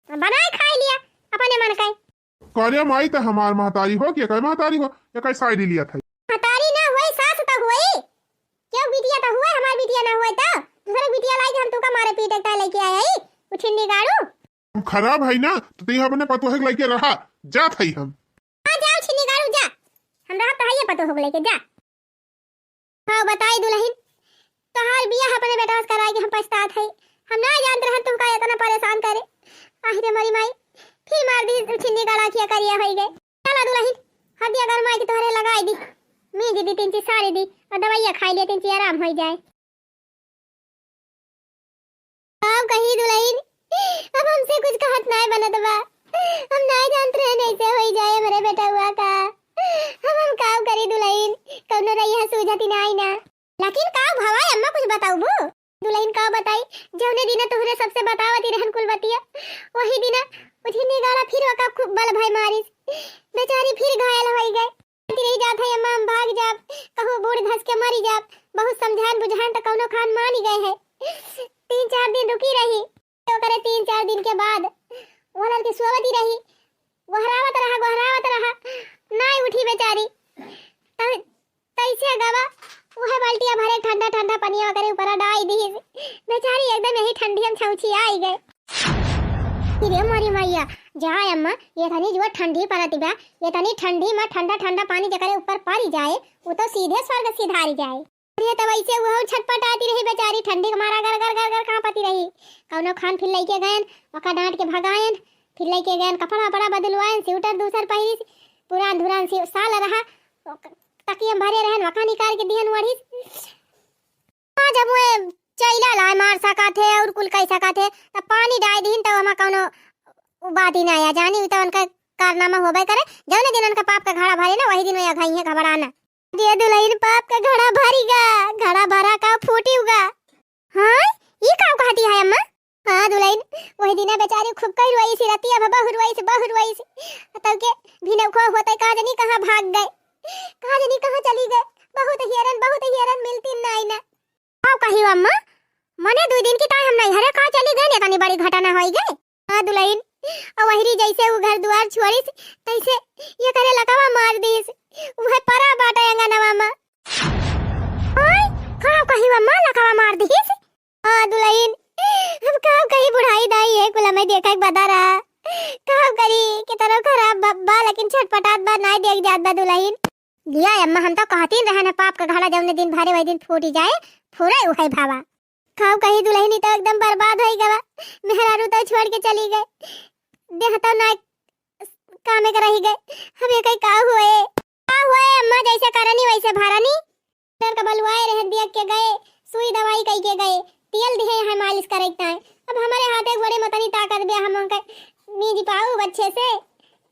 बनाए खाए लिया अपने मन के। करे माई त हमार महतारी हो कि एकर महतारी हो, एकर साइड लिया था। महतारी ना हुई, सास त हुई। क्यों बिटिया त हुए, हमार बिटिया ना हुए त दूसरे बिटिया लाई के हम तुका मारे पीटे का लेके आए हई, उ छिन्नी गाड़ू। हम खराब है ना, तो तू अपने पतोह के लेके रहा, जात हई हम। हाँ, जाओ छिन्नी गाड़ू, जा। हम रहब तो हइये पतोह के लेके, जा। हाँ, बताई दुलहिन, तोहार बियाह अपने बेटवा से कराए के हम पछतात हई। हम ना जानत रहन तुमका इतना परेशान करे। आहि रे मोरी माई, फिर मार दी छिन्नी गाड़ा किया करिया होई गए। चला दुलहिन, हरदिया गरमाई के तोहरे लगाई दी, मीज दी तीन चीज सारी दी और दवाइया खाई लिया, तीन चीज आराम होई जाए। काव कही दुलहिन, अब हमसे कुछ कहत नाय बनत बा। हम नाय जानत रहन ऐसे होई जाए हमरे बेटउआ का। अब हम काव करी दुलहिन, कउनो रहिया सूझत ही नाय ना। लेकिन काव भवा अम्मा कुछ बताउबू? दुलहिन काव बताई, जौने दिना तोहरे सबसे बतावती रहन कुल बतिया, वही दिना उठिनी गाड़ा फिर ओका खूब बल भय मारिस। बेचारी फिर घायल होई गए। रही जात है अम्मा, हम भाग जाब, कहूँ बूड़ धस के मरी जाब। बहुत समझान बुझान त कउनो खान मानी गए है। तीन चार दिन रुकी रही, तो करे तीन चार दिन के बाद वो लड़की सोवती रही, गोहरावत रहा, गोहरावत रहा, नाय उठी बेचारी। तब तैसे गवा उहे बाल्टिया भरे ठंडा ठंडा पनिया ओकरे ऊपर डाई दीस। बेचारी एकदम यही ठंडी हम छौछी आई गए। अरे मोरी मैया, जा अम्मा, ये तनी जो ठंडी पड़त बा, ये तनी ठंडी में ठंडा ठंडा पानी जेकरे ऊपर पड़ी जाए, वो तो सीधे स्वर्ग सिधारी जाए। अरे तब ऐसे वो छटपटाती रही बेचारी, ठंडी के मारा गर गर गर गर कांपती रही। कउनो खान फिर लेके गयन, ओका डांट के भगायन, फिर लेके गयन, कपड़ा वपड़ा बदलवायन, स्वेटर दूसर पहिरिस, पुरान धुरान सी साल रहा, तकिया में भरे रहन, वका निकाल के दिहन ओढ़िस। हाँ, जब वो चैला लाए मार सका थे और कुल कह सका थे, तब पानी डाल दीन, तब हमा कउनो उ बात ही ना आया। जानी उ तो उनका कारनामा होबे करे, जौने दिन उनका पाप का घड़ा भरे ना, वही दिन वो अघाई है घबराना। ये दुलहिन पाप का घड़ा भरी गा, घड़ा भरा का फूटी उगा। हाँ, ई का कहती है अम्मा? हाँ दुलहिन, वही दिना बेचारी खूब कई रोइस, रतिया भर बहु रोइस, बहु रोइस। तब के भिनौखो होते कहाँ जनी कहाँ भाग गए, कहाँ जनी कहाँ चली गए। बहुत हेरन, बहुत हेरन, मिलती नाई ना। का कही अम्मा, मने दुई दिन की ताई हम नैहरे कहाँ चली गए, इतनी बड़ी घटना होई गए। हाँ दुलहिन, और वहरी जैसे वो घर दुआर छोड़िस, तैसे ये करे लकवा मार दीस। वह परा बाटे अंगनवा में। ओए, का कही अम्मा, लकवा मार दीस? हाँ दुलहिन, अब का कही, बुढ़ाई दाई है, कुल हमें देखा एक बता रहा। का करी, कितना खराब बा, बा, लेकिन छटपटात बा, नाय देख जात बा दुलहिन। लिया अम्मा, हम तो कहती रहन है, पाप का घड़ा जौने दिन भरे वही दिन फूटी जाए, फूरे उहे भावा। का कही दुलहिन, ई तो एकदम बर्बाद होई गवा, मेहरारू तो छोड़ के चली गए। देह तो ना कामे के रही गए। अब ये कहीं का हुए? का हुए अम्मा, जैसे करनी वैसे भरनी। डॉक्टर का बलवाए रहे, देख के गए, सुई दवाई कई के गए, तेल दिहे हैं मालिश करे के ताई। अब हमारे हाथे गोड़े में तनी ताकत बे, हम उनके मीज पाऊ अच्छे से।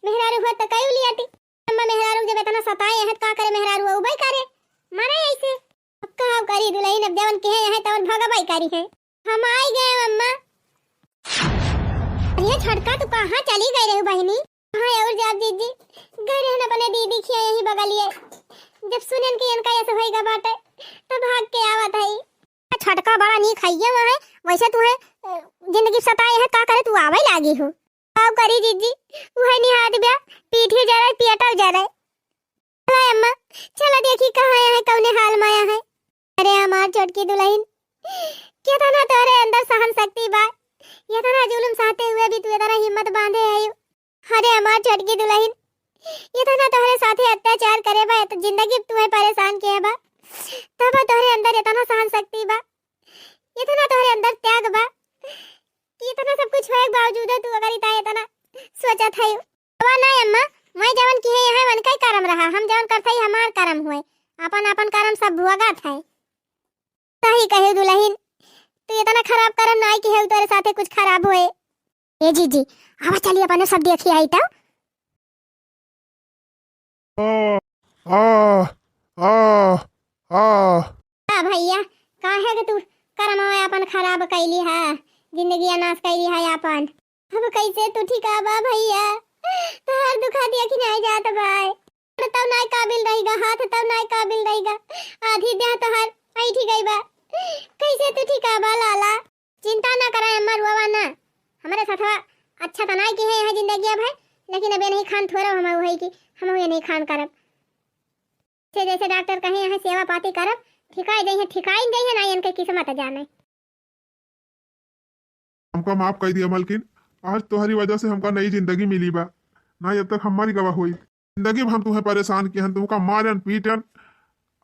मेहरारू हुआ तो कई लिया थी। अम्मा मेहरारू जब इतना सताए हैं, का करे मेहरारू, उबई करे, मरे ऐसे। अब का करी दुल्हन, अब जवन किहे हैं तवन भगवाई करी है। हम आई गए अम्मा। अरे छोटका, तू कहाँ चली गई रहे बहिनी? हाँ और जाब जीजी, गए रहन अपने दीदी खिया यही बगलिए। जब सुनन कि इनका ऐसे होइगा बाटे, तब भाग के आवत है। छोटका बड़ा नीक हइया हुआ है, वैसे तू है, अ, जिंदगी सताए है, का करे तू आवे लागी हो। का करी जीजी, उहे निहाद ब्या, पीठी जरे, पियटल जरे। चला अम्मा, चला देखी कहाँ आया है, कौने हाल में आया है। अरे हमार छोटकी दुल्हन, केतना तोहरे अंदर सहन शक्ति बा, इतना जुलुम सहते हुए भी तू इतना हिम्मत बांधे है। अरे हमार छोटकी दुल्हन, इतना तोहरे साथे अत्याचार करे बा, तो जिंदगी तू है परेशान किए बा, तब तोहरे अंदर इतना सहन शक्ति बा, इतना तोहरे अंदर त्याग बा कि इतना सब कुछ होए के बावजूदो तू अगर इतना, इतना सोचत है। बाबा ना अम्मा, मैं जवन किहे यहाँ वन का ही करम रहा, हम जवन करते ही हमार करम हुए, अपन अपन करम सब भोगत है। सही कहे दुल्हन, तू इतना खराब करम ना किहे, तोरे साथे कुछ खराब हुए। ए जीजी, आवा चली अपने सब देखी आई तो। आ, आ, आ, आ। का भैया, काहे के तू करमवा अपन खराब कैली है, जिंदगी नाश कैली है अपन। अब कैसे तू ठिकाबा भैया, तोहर दुखा दिया कि नहीं जात भाई। तब नाय काबिल रहेगा, हाथ तब नाय काबिल रहेगा, आधी देह तोहर ऐठी गई बा। कैसे तू ठिकाबा लाला? चिंता ना करा अम्मा, रोवा ना। हमरे साथवा अच्छा तो नाय किहे हैं जिंदगी अब है, लेकिन अब ये नहीं खान थोड़ा हम है कि हम ये नहीं खान करब। से जैसे डॉक्टर कहे हैं सेवा पाती करब, ठिकाई जइहे, ठिकाई जइहे ना, इनके किस्मत जाने। हमका माफ कर दिया मलकिन, आज तोहरी वजह से हमका नई जिंदगी मिली बा, ना जब तक हमारी गवा होई। जिंदगी भर हम तुम्हें परेशान किहन, तुमका मारन पीटन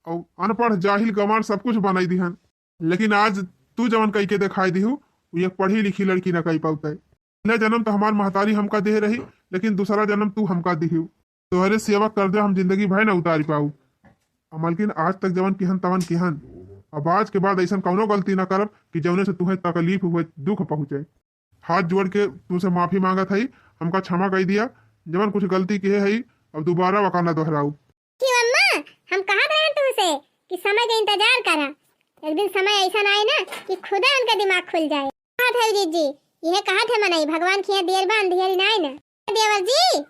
और अनपढ़ जाहिल गंवार सब कुछ बनाई दिहन, लेकिन आज तू जवन कई के दिखाई दिहू, वो एक पढ़ी लिखी लड़की ना कई पाउते। पहला जन्म तो हमार महतारी हमका दे रही, लेकिन दूसरा जन्म तू हमका दिहू। तोहरे सेवा कर्जा हम जिंदगी भर ना उतारी पाऊ। आ मलकिन, आज तक जवन किहन तवन किहन, अब आज के बाद ऐसन कौनो गलती ना करब कि जौने से तुहें तकलीफ हुए, दुख पहुँचे। हाथ जोड़ के तुमसे माफी मांगत हई, हमका क्षमा कर दिया। जवन कुछ गलती किहे हई, अब दोबारा वका ना दोहराऊ। क्यों अम्मा, हम कहत रहन तुमसे कि समय के इंतजार करा, एक दिन समय ऐसा आए ना कि खुदा उनका दिमाग खुल जाए। कहत है जीजी, यह कहत है मनई, भगवान खिया देर बा अंधियारी नाय ना। देवर जी,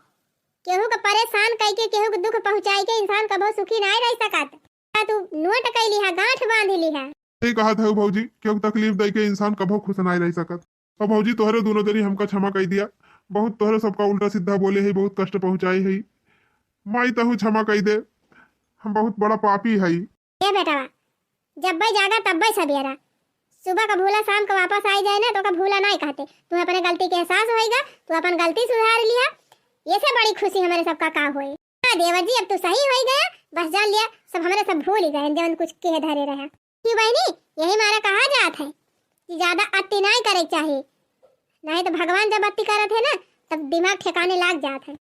केहू के परेशान कई के, केहू के दुख पहुँचाई के इंसान कबो सुखी नाय रह सकत। का तू नोट कई लिहा, गांठ बांध लिहा। सही कहत है भौजी, केहू तकलीफ दई के इंसान कबो खुश नाय रह सकत। अब भौजी, तोहरे दोनों जनी हमका क्षमा कई दिया, बहुत तोहरे सबका उल्टा सीधा बोले है, बहुत कष्ट पहुँचाए है। माई तहू क्षमा कई दे, हम बहुत बड़ा पापी है। ए बेटवा, जब्बे जागा तब्बे सबेरा। सुबह का भूला शाम का वापस आई जाए ना, तो का भूला नाय कहते। तू अपने गलती के एहसास होइगा, तू अपन गलती सुधार लिहा, ये से बड़ी खुशी हमारे सबका का होए। हाँ देवर जी, अब तू सही होई गया, बस जान लिया, सब हमारे सब भूल ही गए, जवन कुछ के धरे रहा। क्यों बहनी, यही मारा कहा जात है कि ज्यादा अति नाय करे के चाही, नहीं तो भगवान जब अति करत है ना, तब दिमाग ठिकाने लाग जात है।